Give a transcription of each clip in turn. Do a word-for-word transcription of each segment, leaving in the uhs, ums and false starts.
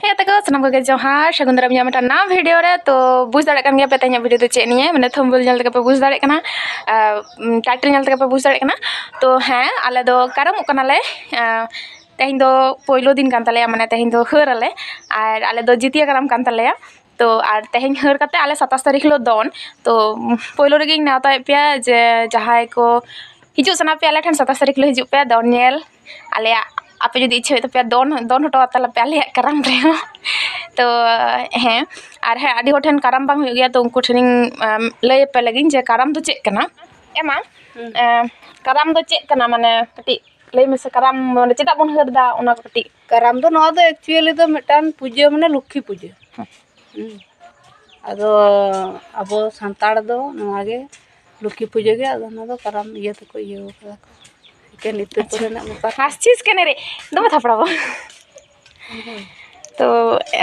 ᱦᱮᱸ ᱜᱟᱛᱮ ᱠᱚ, ᱥᱟᱱᱟᱢ ᱠᱚᱜᱮ ᱡᱚᱦᱟᱨ, ᱥᱟᱹᱜᱩᱱ ᱫᱟᱨᱟᱢ ᱤᱧᱟᱹᱜ ᱢᱤᱫᱴᱟᱝ ᱱᱟᱣᱟ ᱵᱷᱤᱰᱤᱭᱳ ᱨᱮ᱾ ᱛᱚ ᱵᱩᱡᱽ ᱫᱟᱲᱮᱭᱟᱜ ᱠᱟᱱ ᱜᱮᱭᱟ ᱯᱮ ᱛᱮᱦᱮᱧᱟᱜ ᱵᱷᱤᱰᱤᱭᱳ ᱫᱚ ᱪᱮᱫ ᱱᱤᱭᱮ, ᱢᱟᱱᱮ ᱛᱷᱟᱢᱵᱱᱮᱞ ᱧᱮᱞ ᱛᱮᱜᱮ ᱯᱮ ᱵᱩᱡᱽ ᱫᱟᱲᱮᱭᱟᱜ ᱠᱟᱱᱟ, ᱟᱨ ᱴᱟᱭᱴᱮᱞ ᱧᱮᱞ ᱛᱮᱜᱮ ᱯᱮ ᱵᱩᱡᱽ ᱫᱟᱲᱮᱭᱟᱜ ᱠᱟᱱᱟ᱾ ᱛᱚ ᱦᱮᱸ, ᱟᱞᱮ ᱫᱚ ᱠᱟᱨᱟᱢᱚᱜ ᱠᱟᱱᱟᱞᱮ᱾ ᱟᱨ ᱛᱮᱦᱮᱧ ᱫᱚ ᱯᱳᱭᱞᱳ ᱫᱤᱱ ᱠᱟᱱ ᱛᱟᱞᱮᱭᱟ, ᱢᱟᱱᱮ ᱛᱮᱦᱮᱧ ᱫᱚ ᱦᱟᱹᱨ ᱟᱞᱮ, ᱟᱨ ᱟᱞᱮ ᱫᱚ ᱡᱤᱛᱤᱭᱟ ᱠᱟᱨᱟᱢ ᱠᱟᱱ ᱛᱟᱞᱮᱭᱟ᱾ ᱛᱚ ᱟᱨ ᱛᱮᱦᱮᱧ ᱦᱟᱹᱨ ᱠᱟᱛᱮ ᱟᱞᱮ ᱥᱟᱛᱟᱥ ᱛᱟᱹᱨᱤᱠᱷ ᱦᱤᱞᱳᱜ ᱫᱚᱱ᱾ ᱛᱚ ᱯᱳᱭᱞᱳ ᱨᱮᱜᱮᱧ ᱱᱮᱣᱛᱟᱭᱮᱫ ᱯᱮᱭᱟ ᱡᱮ ᱡᱟᱦᱟᱸᱭ ᱠᱚ ᱦᱤᱡᱩᱜ ᱥᱟᱱᱟ ᱯᱮᱭᱟ ᱟᱞᱮ ᱴᱷᱮᱱ, ᱥᱟᱛᱟᱥ ᱛᱟᱹᱨᱤᱠᱷ ᱦᱤᱞᱳᱜ ᱦᱤᱡᱩᱜ ᱯᱮ ᱫᱚᱱ ᱧᱮᱞ᱾ ᱟᱞᱮᱭᱟᱜ, ᱟᱯᱮ ᱡᱩᱫᱤ ᱤᱪᱪᱷᱟᱹ ᱦᱩᱭᱩᱜ ᱛᱟᱯᱮᱭᱟ ᱫᱚᱱ, ᱫᱚᱱ ᱦᱚᱴᱚ ᱠᱟᱛᱟ ᱞᱮᱯᱮ ᱟᱞᱮᱭᱟᱜ ᱠᱟᱨᱟᱢ ᱨᱮᱦᱚᱸ᱾ ᱛᱚ ᱦᱮᱸ, ᱟᱨ ᱦᱮᱸ, ᱟᱹᱰᱤ ᱦᱚᱲ ᱴᱷᱮᱱ ᱠᱟᱨᱟᱢ ᱵᱟᱝ ᱦᱩᱭᱩᱜ ᱜᱮᱭᱟ, ᱛᱚ ᱩᱱᱠᱩ ᱴᱷᱮᱱᱤᱧ ᱟᱢ, ᱞᱟᱹᱭ ᱟᱯᱮ ᱞᱟᱹᱜᱤᱧ ᱡᱮ ᱠᱟᱨᱟᱢ ᱫᱚ ᱪᱮᱫ ᱠᱟᱱᱟ᱾ ᱮᱢᱟ, ᱦᱩᱸ᱾ ᱮ, ᱠᱟᱨᱟᱢ ᱫᱚ ᱪᱮᱫ ᱠᱟᱱᱟ, ᱢᱟᱱᱮ ᱠᱟᱹᱴᱤᱡ ᱞᱟᱹᱭ ᱢᱮᱥᱮ, ᱠᱟᱨᱟᱢ ᱢᱟᱱᱮ ᱪᱮᱫᱟᱜ ᱵᱚᱱ ᱦᱟᱹᱨ ᱮᱫᱟ, ᱚᱱᱟ ᱠᱚ ᱠᱟᱹᱴᱤᱡ᱾ ᱠᱟᱨᱟᱢ ᱫᱚ, ᱱᱚᱣᱟ ᱫᱚ ᱮᱠᱪᱩᱭᱮᱞᱤ ᱫᱚ ᱢᱤᱫᱴᱟᱝ ᱯᱩᱡᱟᱹ, ᱢᱟᱱᱮ ᱞᱚᱠᱠᱷᱤ ᱯᱩᱡᱟᱹ᱾ ᱦᱮᱸ᱾ ᱦᱩᱸ᱾ ᱟᱫᱚ ᱟᱵᱚ ᱥᱟᱱᱛᱟᱲ ᱫᱚ ᱱᱚᱣᱟ ᱜᱮ, ᱞᱚᱠᱠᱷᱤ ᱯᱩᱡᱟᱹ ᱜᱮ, ᱟᱫᱚ ᱚᱱᱟ ᱫᱚ ᱠᱟᱨᱟᱢ ᱤᱭᱟᱹ ᱛᱮᱠᱚ ᱤᱭᱟᱹ ᱠᱟᱫᱟ ᱠᱚ᱾ ᱮᱠᱮᱱ ᱤᱛᱟᱹ ᱟᱪᱪᱷᱟ᱾ ᱠᱚᱨᱮᱱᱟᱜ ᱵᱮᱯᱟᱨ᱾ ᱦᱟᱥᱪᱤᱥ ᱠᱟᱱᱮ ᱨᱮ, ᱫᱚᱢᱮ ᱛᱷᱟᱯᱲᱟᱵᱚ᱾ ᱛᱚ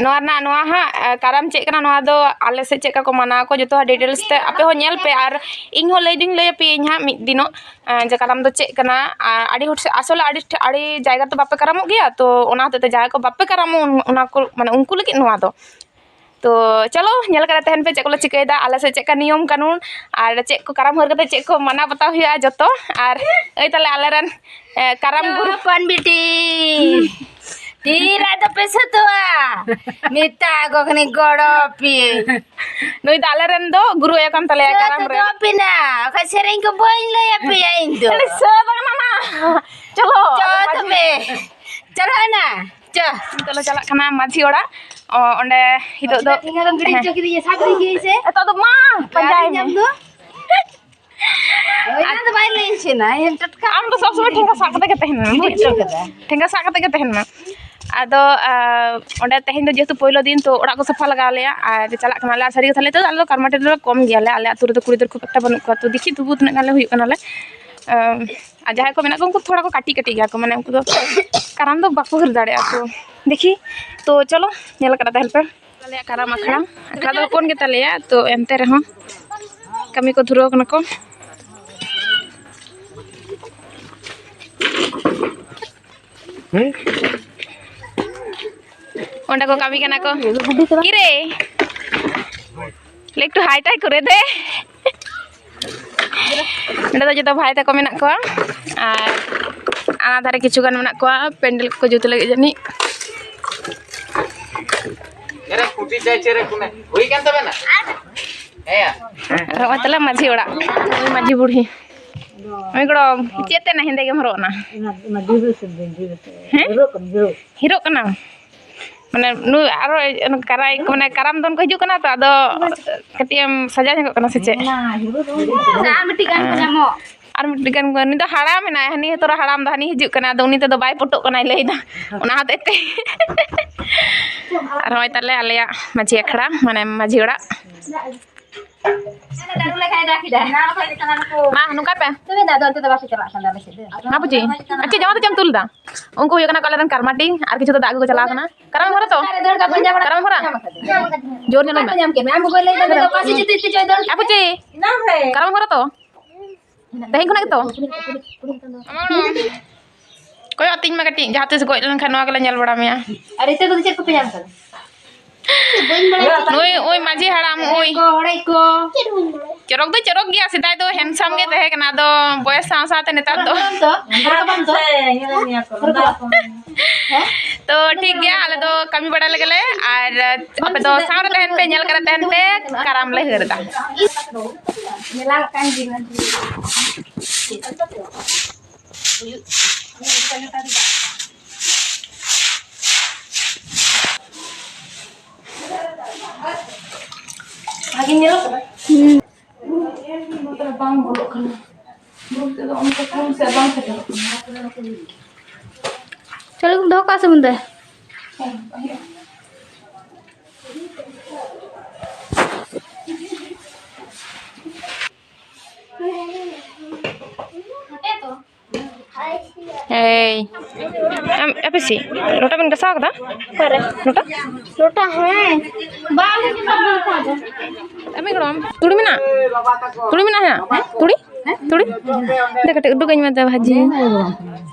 ᱱᱚᱣᱟ ᱨᱮᱱᱟᱜ, ᱱᱚᱣᱟ ᱦᱟᱸᱜ, ᱮ, ᱠᱟᱨᱟᱢ ᱪᱮᱫ ᱠᱟᱱᱟ, ᱱᱚᱣᱟ ᱫᱚ ᱟᱞᱮ ᱥᱮᱫ ᱪᱮᱫ ᱞᱮᱠᱟ ᱠᱚ ᱢᱟᱱᱟᱣ ᱟᱠᱚ, ᱡᱚᱛᱚ ᱦᱟᱸᱜ ᱰᱤᱴᱮᱞᱥ ᱛᱮ ᱟᱯᱮ ᱦᱚᱸ ᱧᱮᱞ ᱯᱮ, ᱟᱨ ᱤᱧ ᱦᱚᱸ ᱞᱟᱹᱭ ᱫᱩᱧ ᱞᱟᱹᱭ ᱟᱯᱮᱭᱟᱹᱧ ᱦᱟᱸᱜ ᱢᱤᱫ ᱫᱤᱱᱚᱜ, ᱮ, ᱡᱮ ᱠᱟᱨᱟᱢ ᱫᱚ ᱪᱮᱫ ᱠᱟᱱᱟ᱾ ᱟᱨ ᱟᱹᱰᱤ ᱦᱚᱲ ᱥᱮᱫ, ᱟᱥᱚᱞᱮ ᱟᱹᱰᱤ ᱴᱷᱮ-, ᱟᱹᱰᱤ ᱡᱟᱭᱜᱟ ᱨᱮᱫᱚ ᱵᱟᱯᱮ ᱠᱟᱨᱟᱢᱚᱜ ᱜᱮᱭᱟ, ᱛᱚ ᱚᱱᱟ ᱦᱚᱛᱮᱡ ᱛᱮ ᱡᱟᱦᱟᱸᱭ ᱠᱚ ᱵᱟᱯᱮ ᱠᱟᱨᱟᱢᱚᱜ, ᱚᱱᱟ ᱠᱚ, ᱢᱟᱱᱮ ᱩᱱᱠᱩ ᱞᱟᱹᱜᱤᱫ ᱱᱚᱣᱟ ᱫᱚ᱾ ᱛᱚ ᱪᱚᱞᱚ ᱧᱮᱞ ᱠᱟᱛᱮ ᱛᱟᱦᱮᱱ ᱯᱮ ᱪᱮᱫ ᱠᱚᱞᱮ ᱪᱤᱠᱟᱹᱭᱮᱫᱟ, ᱟᱞᱮ ᱥᱮᱫ ᱪᱮᱫ ᱞᱮᱠᱟ ᱱᱤᱭᱚᱢ ᱠᱟᱹᱱᱩᱱ ᱟᱨ ᱪᱮᱫ ᱠᱚ ᱠᱟᱨᱟᱢ ᱦᱟᱹᱨ ᱠᱟᱛᱮ ᱪᱮᱫ ᱠᱚ ᱢᱟᱱᱟᱣ ᱵᱟᱛᱟᱣ ᱦᱩᱭᱩᱜᱼᱟ ᱡᱚᱛᱚ᱾ ᱟᱨ ᱟᱹᱭ ᱛᱟᱞᱮ ᱟᱞᱮᱨᱮᱱ, ᱮ, ᱠᱟᱨᱟᱢ ᱜᱩᱨᱩ᱾ ᱦᱚᱯᱚᱱ ᱵᱤᱴᱤ, ᱛᱤᱨᱮ ᱟᱫᱚ ᱯᱮ ᱥᱟᱹᱛᱚᱜᱼᱟ? ᱢᱮᱛᱟ ᱠᱚ ᱠᱟᱹᱱᱟᱹᱧ ᱜᱚᱲᱚ ᱯᱮ᱾ ᱱᱩᱭ ᱫᱚ ᱟᱞᱮᱨᱮᱱ ᱫᱚ ᱜᱩᱨᱩ ᱟᱭᱳ ᱠᱟᱱ ᱛᱟᱞᱮᱭᱟ ᱥᱟᱹᱛ ᱠᱟᱨᱟᱢ ᱨᱮ᱾ ᱫᱚ ᱯᱮ ᱱᱟ, ᱵᱟᱠᱷᱟᱡ ᱥᱮᱨᱮᱧ ᱠᱚ ᱵᱟᱹᱧ ᱞᱟᱹᱭ ᱟᱯᱮᱭᱟ ᱤᱧ ᱫᱚ᱾ ᱟᱞᱮ ᱥᱟᱹᱛ ᱟᱠᱟᱱᱟ ᱱᱟ᱾ ᱪᱚᱞᱚ᱾ ᱪᱚ ᱛᱚᱵᱮ᱾ ᱪᱟᱞᱟᱜ ᱱᱟ᱾ ᱪᱚ᱾ ᱱᱤᱛᱚᱜ ᱞᱮ ᱪᱟᱞᱟᱜ ᱠᱟᱱᱟ ᱢᱟᱹᱡᱷᱤ ᱚᱲᱟᱜ᱾ ᱚ, ᱚᱸᱰᱮ ᱱᱤᱛᱚᱜ ᱫᱚ ᱴᱷᱮᱸᱜᱟ ᱫᱚᱢ ᱜᱤᱰᱤ ᱦᱚᱪᱚ ᱠᱤᱫᱤᱧᱟ, ᱥᱟᱵ ᱤᱫᱤ ᱠᱤᱫᱤᱧ ᱥᱮ? ᱱᱤᱛᱚᱜ ᱫᱚ ᱢᱟ ᱯᱟᱸᱡᱟᱭ ᱟᱨ ᱢᱮ᱾ ᱧᱟᱢ ᱫᱚ? ᱦᱳᱭ, ᱚᱱᱟ ᱫᱚ ᱵᱟᱭ ᱞᱟᱹᱭ ᱦᱚᱪᱚᱭᱮᱱᱟ, ᱤᱧ ᱴᱟᱴᱠᱟ ᱟᱢ ᱫᱚ ᱥᱚᱵ ᱥᱚᱢᱚᱭ ᱴᱷᱮᱸᱜᱟ ᱥᱟᱵ ᱠᱟᱛᱮ ᱜᱮ ᱛᱟᱦᱮᱱ ᱢᱮ, ᱵᱩᱡᱽ ᱵᱩᱡᱽ ᱠᱮᱫᱟ᱾ ᱠᱮᱫᱟ? ᱴᱷᱮᱸᱜᱟ ᱥᱟᱵ ᱠᱟᱛᱮ ᱜᱮ ᱛᱟᱦᱮᱱ ᱢᱮ᱾ ᱟᱫᱚ, ᱟ, ᱚᱸᱰᱮ ᱛᱮᱦᱮᱧ ᱫᱚ ᱡᱮᱦᱮᱛᱩ ᱯᱳᱭᱞᱳ ᱫᱤᱱ, ᱛᱚ ᱚᱲᱟᱜ ᱠᱚ ᱥᱟᱯᱷᱟ ᱞᱟᱜᱟᱣ ᱞᱮᱭᱟ ᱟᱨ ᱪᱟᱞᱟᱜ ᱠᱟᱱᱟᱞᱮ᱾ ᱟᱨ ᱥᱟᱹᱨᱤ ᱠᱟᱛᱷᱟ ᱞᱟᱹᱭ ᱛᱮᱫᱚ ᱟᱞᱮ ᱫᱚ ᱠᱟᱨᱢᱟᱴᱤ ᱨᱮᱫᱚ ᱠᱚᱢ ᱜᱮᱭᱟᱞᱮ, ᱟᱞᱮ ᱟᱹᱛᱩ ᱨᱮᱫᱚ ᱠᱩᱲᱤ ᱜᱤᱫᱟᱹᱨ ᱠᱷᱩᱵ ᱮᱠᱴᱟ ᱵᱟᱹᱱᱩᱜ ᱠᱚᱣᱟ, ᱛᱚ ᱫᱮᱠᱷᱤ ᱛᱚᱵᱩ ᱛᱤᱱᱟᱹᱜ ᱜᱟᱱ ᱞᱮ ᱦᱩᱭᱩᱜ ᱠᱟᱱᱟᱞᱮ᱾ ᱟᱢ, ᱟᱨ ᱡᱟᱦᱟᱸᱭ ᱠᱚ ᱢᱮᱱᱟᱜ ᱠᱚᱣᱟ ᱩᱱᱠᱩ ᱛᱷᱚᱲᱟ ᱠᱚ ᱠᱟᱹᱴᱤᱡ ᱠᱟᱹᱴᱤᱡ ᱜᱮᱭᱟ ᱠᱚ, ᱢᱟᱱᱮ ᱩᱱᱠᱩ ᱫᱚ ᱠᱟᱨᱟᱢ ᱫᱚ ᱵᱟᱠᱚ ᱦᱟᱹᱨ ᱫᱟᱲᱮᱭᱟᱜᱼᱟ᱾ ᱛᱚ ᱫᱮᱠᱷᱤ, ᱛᱚ ᱪᱚᱞᱚ ᱧᱮᱞ ᱠᱟᱛᱮ ᱛᱟᱦᱮᱱ ᱯᱮ᱾ ᱟᱞᱮᱭᱟᱜ ᱠᱟᱨᱟᱢ ᱟᱠᱷᱲᱟ, ᱟᱠᱷᱲᱟ ᱫᱚ ᱦᱚᱯᱚᱱ ᱜᱮᱛᱟᱞᱮᱭᱟ, ᱛᱚ ᱮᱱᱛᱮ ᱨᱮᱦᱚᱸ ᱠᱟᱹᱢᱤ ᱠᱚ ᱫᱷᱩᱨᱟᱹᱣ ᱠᱟᱱᱟ ᱠᱚ᱾ ᱦᱮᱸ? ᱚᱸᱰᱮ ᱠᱚ ᱠᱟᱹᱢᱤ ᱠᱟᱱᱟ ᱠᱚ᱾ ᱠᱤᱨᱮ, ᱞᱮ ᱮᱠᱴᱩ ᱦᱟᱭ ᱴᱟᱭ ᱠᱚᱨᱮ ᱫᱮ᱾ ᱱᱚᱸᱰᱮ ᱫᱚ ᱡᱚᱛᱚ ᱵᱷᱟᱭ ᱛᱟᱠᱚ ᱢᱮᱱᱟᱜ ᱠᱚᱣᱟ᱾ ᱟᱨ ᱚᱱᱟ ᱫᱷᱟᱨᱮ ᱠᱤᱪᱷᱩ ᱜᱟᱱ ᱢᱮᱱᱟᱜ ᱠᱚᱣᱟ, ᱯᱮᱱᱰᱮᱞ ᱠᱚᱠᱚ ᱡᱩᱛ ᱞᱟᱹᱜᱤᱫ ᱡᱟᱹᱱᱤᱡ᱾ ᱮᱨᱟ, ᱠᱩᱴᱤ ᱪᱟᱭ ᱪᱮᱨᱮ ᱠᱩᱱᱮ᱾ ᱦᱩᱭ ᱠᱟᱱ ᱛᱟᱵᱮᱱᱟ? ᱦᱮᱸᱭᱟ᱾ ᱟᱨ ᱦᱚᱸᱜᱼᱚᱭ ᱛᱟᱞᱮ ᱢᱟᱹᱡᱷᱤ ᱚᱲᱟᱜ᱾ ᱱᱩᱭ ᱢᱟᱹᱡᱷᱤ ᱵᱩᱲᱦᱤ᱾ ᱱᱩᱭ ᱜᱚᱲᱚᱢ, ᱪᱮᱫ ᱛᱮ ᱱᱟ ᱦᱮᱸᱫᱮ ᱜᱮᱢ ᱦᱚᱨᱚᱜ ᱮᱱᱟ? ᱦᱮᱸ? ᱦᱤᱨᱚᱜ ᱠᱟᱱᱟᱢ? ᱢᱟᱱᱮ ᱱᱩᱭ ᱟᱨᱚ ᱠᱟᱨᱟᱭ, ᱢᱟᱱᱮ ᱠᱟᱨᱟᱢ ᱫᱚᱱ ᱠᱚ ᱦᱤᱡᱩᱜ ᱠᱟᱱᱟ ᱛᱚ, ᱟᱫᱚ ᱠᱟᱹᱴᱤᱡ ᱮᱢ ᱥᱟᱡᱟᱣ ᱧᱚᱜᱚᱜ ᱠᱟᱱᱟ ᱥᱮ ᱪᱮᱫ? ᱟᱨ ᱢᱤᱫᱴᱤᱡ ᱜᱟᱱ ᱠᱚ ᱧᱟᱢᱚᱜ᱾ ᱟᱨ ᱢᱤᱫᱴᱤᱡ ᱜᱟᱱ ᱠᱚ, ᱩᱱᱤ ᱫᱚ ᱦᱟᱲᱟᱢ ᱮᱱᱟᱭ, ᱦᱟᱹᱱᱤ ᱦᱚᱛᱚᱨᱟ ᱦᱟᱲᱟᱢ ᱫᱚ ᱦᱟᱹᱱᱤ ᱦᱤᱡᱩᱜ ᱠᱟᱱᱟ, ᱟᱫᱚ ᱩᱱᱤ ᱛᱮᱫᱚ ᱵᱟᱭ ᱯᱚᱴᱚᱜ ᱠᱟᱱᱟᱭ ᱞᱟᱹᱭᱫᱟ, ᱚᱱᱟ ᱦᱚᱛᱮᱡ ᱛᱮ᱾ ᱟᱨ ᱦᱚᱸᱜᱼᱚᱭ ᱛᱟᱞᱮ ᱟᱞᱮᱭᱟᱜ ᱢᱟᱹᱡᱷᱤ ᱟᱠᱷᱲᱟ, ᱢᱟᱱᱮ ᱢᱟᱹᱡᱷᱤ ᱚᱲᱟᱜ᱾ ᱢᱟ, ᱱᱚᱝᱠᱟ ᱯᱮ᱾ ᱢᱟ, ᱵᱩᱡᱷᱤ᱾ ᱟᱨ ᱪᱮᱫ ᱡᱟᱢᱟ ᱫᱚ ᱪᱮᱫ ᱮᱢ ᱛᱩᱞ ᱮᱫᱟ? ᱩᱱᱠᱩ ᱦᱩᱭᱩᱜ ᱠᱟᱱᱟ ᱠᱚ ᱟᱞᱮ ᱨᱮᱱ ᱠᱟᱨᱢᱟᱴᱤ, ᱟᱨ ᱠᱤᱪᱷᱩ ᱫᱚ ᱫᱟᱜ ᱟᱹᱜᱩ ᱠᱚ ᱪᱟᱞᱟᱣ ᱠᱟᱱᱟ᱾ ᱠᱟᱨᱟᱢ ᱦᱚᱨᱚ ᱛᱚ? ᱠᱟᱨᱟᱢ ᱦᱚᱨᱟ? ᱡᱳᱨ ᱧᱚᱜ ᱞᱟᱹᱭ ᱢᱮ᱾ ᱟᱯᱩᱪᱤ, ᱠᱟᱨᱟᱢ ᱦᱚᱨᱚ ᱛᱚ? ᱠᱚᱭᱚᱜ ᱟᱹᱛᱤᱧ ᱢᱮ ᱠᱟᱹᱴᱤᱡ, ᱡᱟᱦᱟᱸ ᱛᱤᱥ ᱜᱚᱡ ᱞᱮᱱᱠᱷᱟᱱ ᱱᱚᱣᱟ ᱜᱮᱞᱮ ᱧᱮᱞ ᱵᱟᱲᱟ ᱢᱮᱭᱟ᱾ ᱟᱨ ᱤᱛᱟᱹ ᱠᱚᱫᱚ ᱪᱮᱫ ᱠᱚᱯᱮ ᱧᱟᱢ ᱠᱟᱫᱟ? ᱱᱩᱭ, ᱳᱭ ᱢᱟᱹᱡᱷᱤ ᱦᱟᱲᱟᱢ, ᱳᱭ᱾ ᱠᱚ, ᱦᱚᱲᱮᱡ ᱠᱚ᱾ ᱪᱚᱨᱚᱠ ᱫᱚ ᱪᱚᱨᱚᱠ ᱜᱮᱭᱟ, ᱥᱮᱫᱟᱭ ᱫᱚ handsome ᱜᱮ ᱛᱟᱦᱮᱸ ᱠᱟᱱᱟ, ᱟᱫᱚ ᱵᱚᱭᱮᱥ ᱥᱟᱶ ᱥᱟᱶᱛᱮ ᱱᱮᱛᱟᱨ ᱫᱚ᱾ ᱛᱚ, ᱛᱚ ᱴᱷᱤᱠ ᱜᱮᱭᱟ, ᱟᱞᱮ ᱫᱚ ᱠᱟᱹᱢᱤ ᱵᱟᱲᱟ ᱞᱮᱜᱮ ᱞᱮ, ᱟᱨ ᱟᱯᱮ ᱫᱚ ᱥᱟᱶ ᱨᱮ ᱛᱟᱦᱮᱱ ᱯᱮ, ᱧᱮᱞ ᱠᱟᱛᱮ ᱛᱟᱦᱮᱱ ᱯᱮ, ᱠᱟᱨᱟᱢ ᱞᱮ ᱦᱟᱹᱨ ᱮᱫᱟ᱾ ᱧᱮᱞᱟᱜ ᱠᱟᱱ ᱜᱮ᱾ ᱵᱷᱟᱜᱮ ᱧᱮᱞᱚᱜ ᱠᱟᱱᱟ? ᱦᱩᱸ᱾ ᱵᱟᱝ ᱵᱚᱞᱚᱜ ᱠᱟᱱᱟ᱾ ᱪᱚᱞᱚ, ᱫᱚᱦᱚ ᱠᱟᱜ ᱥᱮ ᱵᱚᱱᱫᱚᱭ? ᱮᱭ, ᱟᱢ, ᱟᱯᱮ ᱥᱤ, ᱞᱚᱴᱟ ᱵᱮᱱ ᱜᱟᱥᱟᱣ ᱠᱟᱫᱟ? ᱚᱠᱟᱨᱮ? ᱞᱚᱴᱟ? ᱞᱚᱴᱟ, ᱦᱮᱸ᱾ ᱵᱟᱝ, ᱟᱞᱮ ᱪᱮᱫ ᱵᱟᱝ ᱞᱚᱴᱟ ᱫᱚ᱾ ᱟᱯᱮ ᱜᱚᱲᱚᱢ, ᱛᱩᱲᱤ ᱢᱮᱱᱟᱜ? ᱛᱩᱲᱤ ᱢᱮᱱᱟᱜ ᱦᱮᱸ? ᱛᱩᱲᱤ? ᱛᱩᱲᱤ? ᱫᱮ ᱠᱟᱹᱴᱤᱡ ᱩᱰᱩᱠᱟᱹᱧ ᱢᱮ ᱫᱮ ᱵᱷᱟᱹᱡᱤ᱾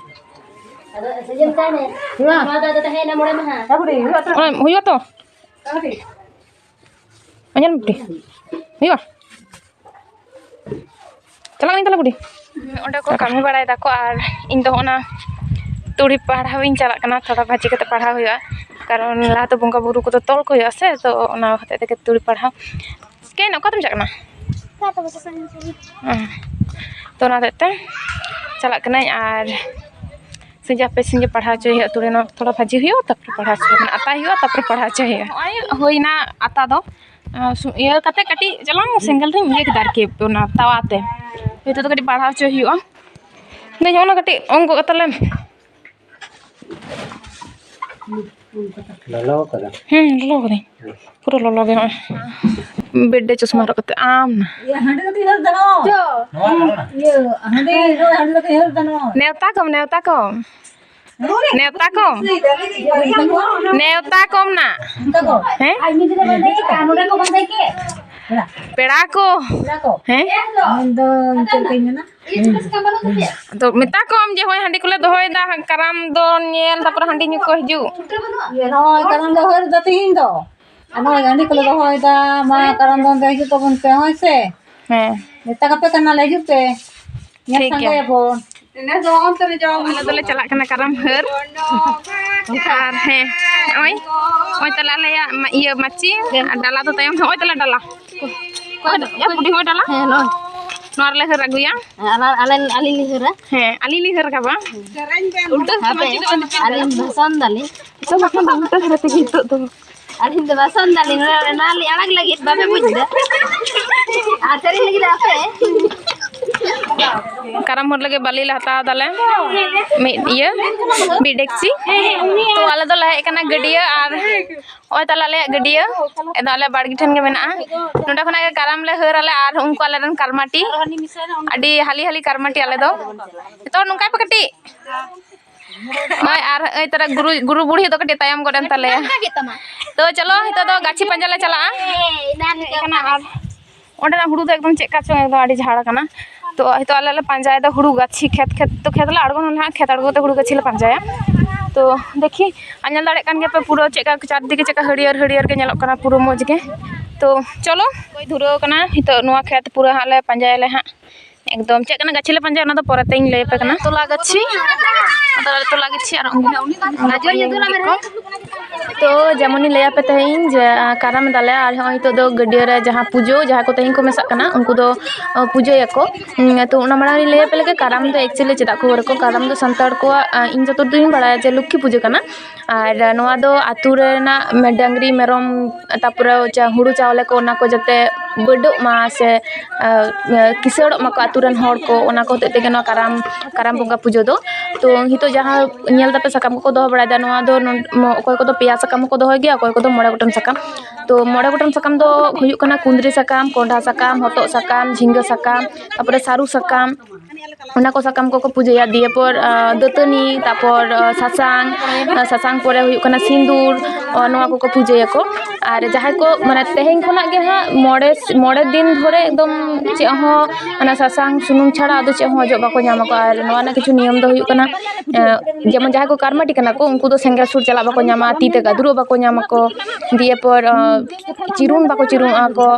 ᱦᱩᱭᱩᱜᱼᱟ? ᱱᱚᱣᱟ ᱫᱚ ᱟᱫᱚ ᱛᱟᱦᱮᱸᱭᱮᱱᱟ ᱢᱚᱬᱮ ᱢᱟᱦᱟ᱾ ᱚᱱᱟ ᱦᱩᱭᱩᱜᱼᱟ ᱛᱚ? ᱧᱮᱞ ᱢᱮ ᱠᱟᱹᱴᱤᱡ᱾ ᱦᱩᱭᱩᱜᱼᱟ? ᱪᱟᱞᱟᱜ ᱟᱹᱧ ᱛᱟᱦᱚᱞᱮ ᱵᱩᱰᱤ᱾ ᱚᱸᱰᱮ ᱠᱚ ᱠᱟᱹᱢᱤ ᱵᱟᱲᱟᱭ ᱫᱟᱠᱚ ᱟᱨ ᱤᱧ ᱫᱚ ᱚᱱᱟ ᱛᱩᱲᱤ ᱯᱟᱲᱦᱟᱣ ᱤᱧ ᱪᱟᱞᱟᱜ ᱠᱟᱱᱟ, ᱛᱷᱚᱲᱟ ᱵᱷᱟᱹᱡᱤ ᱠᱟᱛᱮ ᱯᱟᱲᱦᱟᱣ ᱦᱩᱭᱩᱜᱼᱟ, ᱠᱟᱨᱚᱱ ᱞᱟᱦᱟᱛᱮ ᱵᱚᱸᱜᱟ ᱵᱩᱨᱩ ᱠᱚᱫᱚ ᱛᱚᱞ ᱠᱚ ᱦᱩᱭᱩᱜᱼᱟ ᱥᱮ, ᱛᱚ ᱚᱱᱟ ᱦᱚᱛᱮᱡ ᱛᱮᱜᱮ ᱛᱩᱲᱤ ᱯᱟᱲᱦᱟᱣ᱾ ᱪᱤᱠᱟᱹᱭᱮᱱᱟ? ᱚᱠᱟᱛᱮᱢ ᱪᱟᱞᱟᱜ ᱠᱟᱱᱟ? ᱚ᱾ ᱛᱚ ᱚᱱᱟ ᱦᱚᱛᱮᱡ ᱛᱮ ᱪᱟᱞᱟᱜ ᱠᱟᱹᱱᱟᱹᱧ ᱟᱨ ᱥᱤᱧ ᱦᱟᱯᱮ ᱥᱤᱧ ᱜᱮ ᱯᱟᱲᱦᱟᱣ ᱦᱚᱪᱚᱭ ᱦᱩᱭᱩᱜᱼᱟ, ᱛᱩᱲᱤ ᱱᱚᱣᱟ ᱛᱷᱚᱲᱟ ᱵᱷᱟᱹᱡᱤ ᱦᱩᱭᱩᱜᱼᱟ, ᱛᱟᱨᱯᱚᱨᱮ ᱯᱟᱲᱦᱟᱣ ᱦᱚᱪᱚᱭ ᱦᱩᱭᱩᱜᱼᱟ, ᱢᱟᱱᱮ ᱟᱛᱟᱭ ᱦᱩᱭᱩᱜᱼᱟ, ᱛᱟᱨᱯᱚᱨᱮ ᱯᱟᱲᱦᱟᱣ ᱦᱚᱪᱚᱭ ᱦᱩᱭᱩᱜᱼᱟ᱾ ᱱᱚᱜᱼᱚᱭ ᱦᱩᱭᱱᱟ ᱟᱛᱟ ᱫᱚ, ᱟᱸ, ᱥᱩ-, ᱤᱭᱟᱹ ᱠᱟᱛᱮ ᱠᱟᱹᱴᱤᱡ ᱪᱟᱞᱟᱝ ᱥᱮᱸᱜᱮᱞ ᱨᱤᱧ ᱤᱭᱟᱹ ᱠᱮᱫᱟ ᱟᱨᱠᱤ, ᱚᱱᱟ ᱛᱟᱣᱟ ᱛᱮ᱾ ᱱᱤᱛᱚᱜ ᱫᱚ ᱠᱟᱹᱴᱤᱡ ᱯᱟᱲᱦᱟᱣ ᱦᱚᱪᱚᱭ ᱦᱩᱭᱩᱜᱼᱟ᱾ ᱫᱮ, ᱱᱚᱜᱼᱚ ᱱᱟ ᱠᱟᱹᱴᱤᱡ ᱚᱝ ᱜᱚᱜ ᱠᱟᱛᱟ ᱞᱮᱢ᱾ ᱞᱚᱞᱚ ᱠᱟᱫᱟ? ᱦᱩᱸ, ᱞᱚᱞᱚ ᱠᱟᱫᱟᱹᱧ᱾ ᱯᱩᱨᱟᱹ ᱞᱚᱞᱚ ᱜᱮ ᱱᱚᱜᱼᱚᱭ᱾ ᱵᱮᱰ ᱨᱮ ᱪᱚᱥᱢᱟ ᱦᱚᱨᱚᱜ ᱠᱟᱛᱮ ᱟᱢ ᱱᱟ᱾ ᱤᱭᱟᱹ, ᱦᱟᱸᱰᱮ ᱫᱚ ᱛᱤᱱᱟᱹᱜ ᱫᱟᱱᱚ? ᱱᱚᱣᱟ, ᱱᱚᱣᱟ᱾ ᱤᱭᱟᱹ, ᱦᱟᱸᱰᱮ, ᱦᱟᱸᱰᱮ ᱫᱚ ᱛᱤᱱᱟᱹᱜ ᱫᱟᱱᱚ? ᱱᱮᱣᱛᱟ ᱠᱚᱢ, ᱱᱮᱣᱛᱟ ᱠᱚᱢ᱾ ᱱᱮᱣᱛᱟ ᱠᱚᱢ᱾ ᱱᱮᱣᱛᱟ ᱠᱚᱢ ᱱᱟ᱾ ᱦᱮᱸ? ᱯᱮᱲᱟ ᱠᱚ᱾ ᱯᱮᱲᱟ ᱠᱚ᱾ ᱦᱮᱸ? ᱢᱮᱱᱫᱚ ᱪᱮᱫ ᱞᱮᱠᱟᱧ ᱢᱮᱱᱟ? ᱟᱫᱚ ᱢᱮᱛᱟ ᱠᱚᱢ ᱡᱮ, ᱦᱳᱭ, ᱦᱟᱺᱰᱤ ᱠᱚᱞᱮ ᱫᱚᱦᱚᱭᱮᱫᱟ, ᱠᱟᱨᱟᱢ ᱫᱚ ᱧᱮᱞ, ᱛᱟᱨᱯᱚᱨᱮ ᱦᱟᱺᱰᱤ ᱧᱩ ᱠᱚ ᱦᱤᱡᱩᱜ᱾ ᱱᱚᱜᱼᱚᱭ ᱠᱟᱨᱟᱢ ᱫᱚ ᱦᱟᱹᱨ ᱫᱚ ᱛᱤᱦᱤᱧ ᱫᱚ᱾ ᱟᱨ ᱱᱚᱜᱼᱚᱭ ᱦᱟᱺᱰᱤ ᱠᱚᱞᱮ ᱫᱚᱦᱚᱭᱮᱫᱟ, ᱢᱟ ᱠᱟᱨᱟᱢ ᱫᱚᱱ ᱫᱚ ᱦᱤᱡᱩᱜ ᱛᱟᱵᱚᱱ ᱯᱮ, ᱦᱳᱭ ᱥᱮ? ᱦᱮᱸ᱾ ᱢᱮᱛᱟ ᱠᱟᱯᱮ ᱠᱟᱱᱟᱞᱮ, ᱦᱤᱡᱩᱜ ᱯᱮ᱾ ᱧᱮᱞ ᱴᱷᱤᱠ ᱜᱮᱭᱟ᱾ ᱥᱟᱸᱜᱮᱭᱟᱵᱚᱱ᱾ ᱟᱞᱮ ᱫᱚᱞᱮ ᱪᱟᱞᱟᱜ ᱠᱟᱱᱟ ᱠᱟᱨᱟᱢ ᱦᱟᱹᱨ᱾ ᱟᱨ ᱦᱮᱸ, ᱱᱚᱜᱼᱚᱭ, ᱱᱚᱜᱼᱚᱭ ᱛᱟᱞᱮ ᱟᱞᱮᱭᱟᱜ ᱢᱟ-, ᱤᱭᱟᱹ ᱢᱟᱹᱪᱤ ᱟᱨ ᱰᱟᱞᱟ ᱫᱚ ᱛᱟᱭᱚᱢ, ᱱᱚᱜᱼᱚᱭ ᱛᱟᱞᱮ ᱰᱟᱞᱟ᱾ ᱚᱠᱚᱭ ᱰᱟᱞᱟ? ᱦᱮᱸ, ᱱᱚᱜᱼᱚᱭ᱾ ᱱᱚᱣᱟ ᱨᱮᱞᱮ ᱦᱟᱹᱨ ᱟᱹᱜᱩᱭᱟ᱾ ᱦᱮᱸ, ᱟᱞᱮ, ᱟᱞᱮ, ᱟᱹᱞᱤᱧ ᱞᱤᱧ ᱦᱟᱹᱨᱟ᱾ ᱦᱮᱸ, ᱟᱹᱞᱤᱧ ᱞᱤᱧ ᱦᱟᱹᱨ ᱠᱟᱵᱟ᱾ ᱦᱟᱯᱮ, ᱟᱹᱞᱤᱧ ᱵᱷᱟᱥᱚᱱ ᱫᱟᱞᱤᱧ᱾ ᱵᱷᱟᱥᱚᱱ ᱫᱚ ᱩᱞᱴᱟᱹ ᱫᱷᱟᱨᱮ ᱛᱮᱜᱮ ᱱᱤᱛᱚᱜ ᱫᱚ᱾ ᱟᱹᱞᱤᱧ ᱫᱚ ᱵᱷᱟᱥᱚᱱ ᱫᱟᱞᱤᱧ, ᱱᱚᱣᱟ, ᱱᱚᱣᱟ ᱞᱤᱧ ᱟᱲᱟᱜ ᱞᱟᱹᱜᱤᱫ, ᱵᱟᱯᱮ ᱵᱩᱡᱽ ᱮᱫᱟ? ᱟᱨ ᱥᱮᱨᱮᱧ ᱞᱟᱹᱜᱤᱫ ᱟᱯᱮ? ᱠᱟᱨᱟᱢ ᱦᱚᱲ ᱞᱟᱹᱜᱤᱫ ᱵᱟᱹᱞᱤ ᱞᱮ ᱦᱟᱛᱟᱣ ᱫᱟᱞᱮ, ᱢᱤᱫ ᱤᱭᱟᱹ, ᱢᱤᱫ ᱰᱮᱠᱪᱤ᱾ ᱛᱚ ᱟᱞᱮ ᱫᱚᱞᱮ ᱦᱮᱡ ᱠᱟᱱᱟ ᱜᱟᱹᱰᱭᱟᱹ, ᱟᱨ ᱱᱚᱜᱼᱚᱭ ᱛᱟᱞᱮ ᱟᱞᱮᱭᱟᱜ ᱜᱟᱹᱰᱭᱟᱹ, ᱮᱠᱫᱚᱢ ᱟᱞᱮ ᱵᱟᱲᱜᱮ ᱴᱷᱮᱱ ᱜᱮ ᱢᱮᱱᱟᱜᱼᱟ᱾ ᱱᱚᱸᱰᱮ ᱠᱷᱚᱱᱟᱜ ᱜᱮ ᱠᱟᱨᱟᱢ ᱞᱮ ᱦᱟᱹᱨ ᱟᱞᱮ, ᱟᱨ ᱩᱱᱠᱩ ᱟᱞᱮᱨᱮᱱ ᱠᱟᱨᱢᱟᱴᱤ, ᱟᱹᱰᱤ ᱦᱟᱹᱞᱤ ᱦᱟᱹᱞᱤ ᱠᱟᱨᱢᱟᱴᱤ ᱟᱞᱮ ᱫᱚ᱾ ᱡᱚᱛᱚ ᱦᱚᱲ ᱱᱚᱝᱠᱟᱭ ᱯᱮ ᱠᱟᱹᱴᱤᱡ᱾ ᱱᱚᱜᱼᱚᱭ ᱟᱨ ᱱᱚᱜᱼᱚᱭ ᱛᱟᱨᱟ ᱜᱩᱨᱩ, ᱜᱩᱨᱩ ᱵᱩᱲᱦᱤ ᱫᱚ ᱠᱟᱹᱴᱤᱡ ᱛᱟᱭᱚᱢ ᱜᱚᱫ ᱮᱱ ᱛᱟᱞᱮᱭᱟ᱾ ᱛᱚ ᱪᱚᱞᱚ, ᱱᱤᱛᱚᱜ ᱫᱚ ᱜᱟᱹᱪᱷᱤ ᱯᱟᱸᱡᱟ ᱞᱮ ᱪᱟᱞᱟᱜᱼᱟ᱾ ᱦᱮᱡ ᱠᱟᱱᱟ ᱟᱨ ᱚᱸᱰᱮᱱᱟᱜ ᱦᱩᱲᱩ ᱫᱚ ᱮᱠᱫᱚᱢ ᱪᱮᱫ ᱠᱟ ᱪᱚᱝ, ᱮᱠᱫᱚᱢ ᱟᱹᱰᱤ ᱡᱷᱟᱲ ᱠᱟᱱᱟ᱾ ᱛᱚ ᱦᱤᱛᱚᱜ ᱟᱞᱮ ᱞᱮ ᱯᱟᱸᱡᱟᱭᱮᱫᱟ ᱦᱩᱲᱩ ᱜᱟᱹᱪᱷᱤ ᱠᱷᱮᱛ, ᱠᱷᱮᱛ ᱛᱚ ᱠᱷᱮᱛ ᱞᱮ ᱟᱬᱜᱚᱱᱟ ᱱᱟᱦᱟᱜ, ᱠᱷᱮᱛ ᱟᱬᱜᱚ ᱠᱟᱛᱮ ᱦᱩᱲᱩ ᱜᱟᱹᱪᱷᱤ ᱞᱮ ᱯᱟᱸᱡᱟᱭᱟ᱾ ᱛᱚ ᱫᱮᱠᱷᱤ, ᱟᱨ ᱧᱮᱞ ᱫᱟᱲᱮᱭᱟᱜ ᱠᱟᱱ ᱜᱮᱭᱟ ᱯᱮ ᱯᱩᱨᱟᱹ ᱪᱮᱫ ᱞᱮᱠᱟ ᱪᱟᱨᱫᱤᱠᱮ ᱪᱮᱫ ᱞᱮᱠᱟ ᱦᱟᱹᱨᱭᱟᱹᱲ ᱦᱟᱹᱨᱭᱟᱹᱲ ᱜᱮ ᱧᱮᱞᱚᱜ ᱠᱟᱱᱟ ᱯᱩᱨᱟᱹ ᱢᱚᱡᱽ ᱜᱮ᱾ ᱛᱚ ᱪᱚᱞᱚ, ᱚᱠᱚᱭ ᱫᱷᱩᱨᱟᱹᱣ ᱠᱟᱱᱟ ᱱᱤᱛᱚᱜ ᱱᱚᱣᱟ ᱠᱷᱮᱛ ᱯᱩᱨᱟᱹ ᱦᱟᱸᱜ ᱞᱮ ᱯᱟᱸᱡᱟᱭᱟᱞᱮ ᱦᱟᱸᱜ᱾ ᱮᱠᱫᱚᱢ ᱪᱮᱫ ᱠᱟᱱᱟ ᱜᱟᱹᱪᱷᱤ ᱞᱮ ᱯᱟᱸᱡᱟᱭᱟ ᱚᱱᱟ ᱫᱚ ᱯᱚᱨᱮ ᱛᱮᱧ ᱞᱟᱹᱭ ᱟᱯᱮ ᱠᱟᱱᱟ᱾ ᱛᱚᱞᱟ ᱜᱟᱹᱪᱷᱤ, ᱟᱫᱚ ᱛᱚᱞᱟ ᱜᱟᱹᱪᱷᱤ ᱟᱨ ᱩᱱᱠᱩ ᱜᱟᱡᱚᱨ ᱧᱩᱛᱩᱢ ᱟᱢ ᱜᱮᱠᱚ᱾ ᱛᱚ ᱡᱮᱢᱚᱱᱤᱧ ᱞᱟᱹᱭ ᱟᱯᱮ ᱛᱟᱦᱮᱸᱧ ᱡᱮ, ᱟᱸ, ᱠᱟᱨᱟᱢ ᱫᱟᱞᱮ ᱟᱨ ᱦᱚᱸᱜᱼᱚᱭ ᱱᱤᱛᱚᱜ ᱫᱚ ᱜᱟᱹᱰᱭᱟᱹ ᱨᱮ ᱡᱟᱦᱟᱸ ᱯᱩᱡᱟᱹ, ᱡᱟᱦᱟᱸ ᱠᱚ ᱛᱮᱦᱮᱧ ᱠᱚ ᱢᱮᱥᱟᱜ ᱠᱟᱱᱟ, ᱩᱱᱠᱩ ᱫᱚ, ᱟᱸ, ᱯᱩᱡᱟᱹᱭᱟᱠᱚ᱾ ᱩᱸ, ᱛᱚ ᱚᱱᱟ ᱢᱟᱲᱟᱝ ᱨᱤᱧ ᱞᱟᱹᱭ ᱟᱯᱮ ᱞᱮᱜᱮ ᱠᱟᱨᱟᱢ ᱫᱚ actually ᱪᱮᱫᱟᱜ ᱠᱚ ᱜᱚᱨ ᱟᱠᱚ᱾ ᱠᱟᱨᱟᱢ ᱫᱚ ᱥᱟᱱᱛᱟᱲ ᱠᱚᱣᱟᱜ, ᱟᱸ, ᱤᱧ ᱡᱚᱛᱚ ᱫᱩᱨᱤᱧ ᱵᱟᱲᱟᱭᱟ ᱡᱮ ᱞᱚᱠᱠᱷᱤ ᱯᱩᱡᱟᱹ ᱠᱟᱱᱟ᱾ ᱟᱨ ᱱᱚᱣᱟ ᱫᱚ ᱟᱹᱛᱩ ᱨᱮᱱᱟᱜ ᱰᱟᱹᱝᱨᱤ, ᱢᱮᱨᱚᱢ, ᱛᱟᱨᱯᱚᱨᱮ ᱪᱟ-, ᱦᱩᱲᱩ ᱪᱟᱣᱞᱮ ᱠᱚ, ᱚᱱᱟ ᱠᱚ ᱡᱟᱛᱮ ᱵᱟᱹᱰᱚᱜ ᱢᱟ ᱥᱮ, ᱟᱸ, ᱠᱤᱥᱟᱹᱲᱚᱜ ᱢᱟᱠᱚ ᱟᱹᱛᱩ ᱨᱮᱱ ᱦᱚᱲ ᱠᱚ, ᱚᱱᱟ ᱠᱚ ᱦᱚᱛᱮᱡ ᱛᱮᱜᱮ ᱱᱚᱣᱟ ᱠᱟᱨᱟᱢ, ᱠᱟᱨᱟᱢ ᱵᱚᱸᱜᱟ ᱯᱩᱡᱟᱹ ᱫᱚ᱾ ᱛᱚ ᱱᱤᱛᱚᱜ ᱡᱟᱦᱟᱸ ᱧᱮᱞ ᱫᱟᱯᱮ ᱥᱟᱠᱟᱢ ᱠᱚᱠᱚ ᱫᱚᱦᱚ ᱵᱟᱲᱟᱭᱮᱫᱟ, ᱱᱚᱣᱟ ᱫᱚ ᱱᱚᱱ-, ᱢᱚ-, ᱚᱠᱚᱭ ᱠᱚᱫᱚ ᱯᱮᱭᱟ ᱥᱟᱠᱟᱢ ᱦᱚᱸᱠᱚ ᱫᱚᱦᱚᱭ ᱜᱮᱭᱟ, ᱚᱠᱚᱭ ᱠᱚᱫᱚ ᱢᱚᱬᱮ ᱜᱚᱴᱟᱝ ᱥᱟᱠᱟᱢ᱾ ᱛᱚ ᱢᱚᱬᱮ ᱜᱚᱴᱟᱝ ᱥᱟᱠᱟᱢ ᱫᱚ ᱦᱩᱭᱩᱜ ᱠᱟᱱᱟ ᱠᱩᱸᱫᱽᱨᱤ ᱥᱟᱠᱟᱢ, ᱠᱚᱸᱰᱷᱟ ᱥᱟᱠᱟᱢ, ᱦᱚᱛᱚᱫ ᱥᱟᱠᱟᱢ, ᱡᱷᱤᱸᱜᱟᱹ ᱥᱟᱠᱟᱢ, ᱛᱟᱨᱯᱚᱨᱮ ᱥᱟᱹᱨᱩ ᱥᱟᱠᱟᱢ, ᱚᱱᱟ ᱠᱚ ᱥᱟᱠᱟᱢ ᱠᱚᱠᱚ ᱯᱩᱡᱟᱹᱭᱟ᱾ ᱫᱤᱭᱮ ᱯᱚᱨ, ᱟᱸ, ᱫᱟᱹᱛᱟᱹᱱᱤ, ᱛᱟᱨᱯᱚᱨ, ᱟᱸ, ᱥᱟᱥᱟᱝ, ᱟᱸ, ᱥᱟᱥᱟᱝ ᱯᱚᱨᱮ ᱦᱩᱭᱩᱜ ᱠᱟᱱᱟ ᱥᱤᱸᱫᱩᱨ, ᱚ, ᱱᱚᱣᱟ ᱠᱚᱠᱚ ᱯᱩᱡᱟᱹᱭᱟᱠᱚ᱾ ᱟᱨ ᱡᱟᱦᱟᱸᱭ ᱠᱚ, ᱢᱟᱱᱮ, ᱛᱮᱦᱮᱧ ᱠᱷᱚᱱᱟᱜ ᱜᱮ ᱦᱟᱸᱜ ᱢᱚᱬᱮ, ᱢᱚᱬᱮ ᱫᱤᱱ ᱫᱷᱚᱨᱮ ᱮᱠᱫᱚᱢ ᱪᱮᱫ ᱦᱚᱸ, ᱚᱱᱟ ᱥᱟᱥᱟᱝ ᱥᱩᱱᱩᱢ ᱪᱷᱟᱲᱟ ᱟᱫᱚ ᱪᱮᱫ ᱦᱚᱸ ᱚᱡᱚᱜ ᱵᱟᱠᱚ ᱧᱟᱢ ᱟᱠᱚ᱾ ᱟᱨ ᱱᱚᱣᱟ ᱨᱮᱱᱟᱜ ᱠᱤᱪᱷᱩ ᱱᱤᱭᱚᱢ ᱫᱚ ᱦᱩᱭᱩᱜ ᱠᱟᱱᱟ, ᱮᱸ, ᱡᱮᱢᱚᱱ ᱡᱟᱦᱟᱸᱭ ᱠᱚ ᱠᱟᱨᱢᱟᱴᱤ ᱠᱟᱱᱟ ᱠᱚ, ᱩᱱᱠᱩ ᱫᱚ ᱥᱮᱸᱜᱮᱞ ᱥᱩᱨ ᱪᱟᱞᱟᱜ ᱵᱟᱠᱚ ᱧᱟᱢᱟ, ᱛᱤ ᱛᱮ ᱜᱟᱹᱫᱩᱨᱚᱜ ᱵᱟᱠᱚ ᱧᱟᱢ ᱟᱠᱚ, ᱫᱤᱭᱮ ᱯᱚᱨ, ᱟᱸ, ᱪᱤᱨᱩᱱ ᱵᱟᱠᱚ ᱪᱤᱨᱩᱱᱚᱜᱼᱟ ᱠᱚ᱾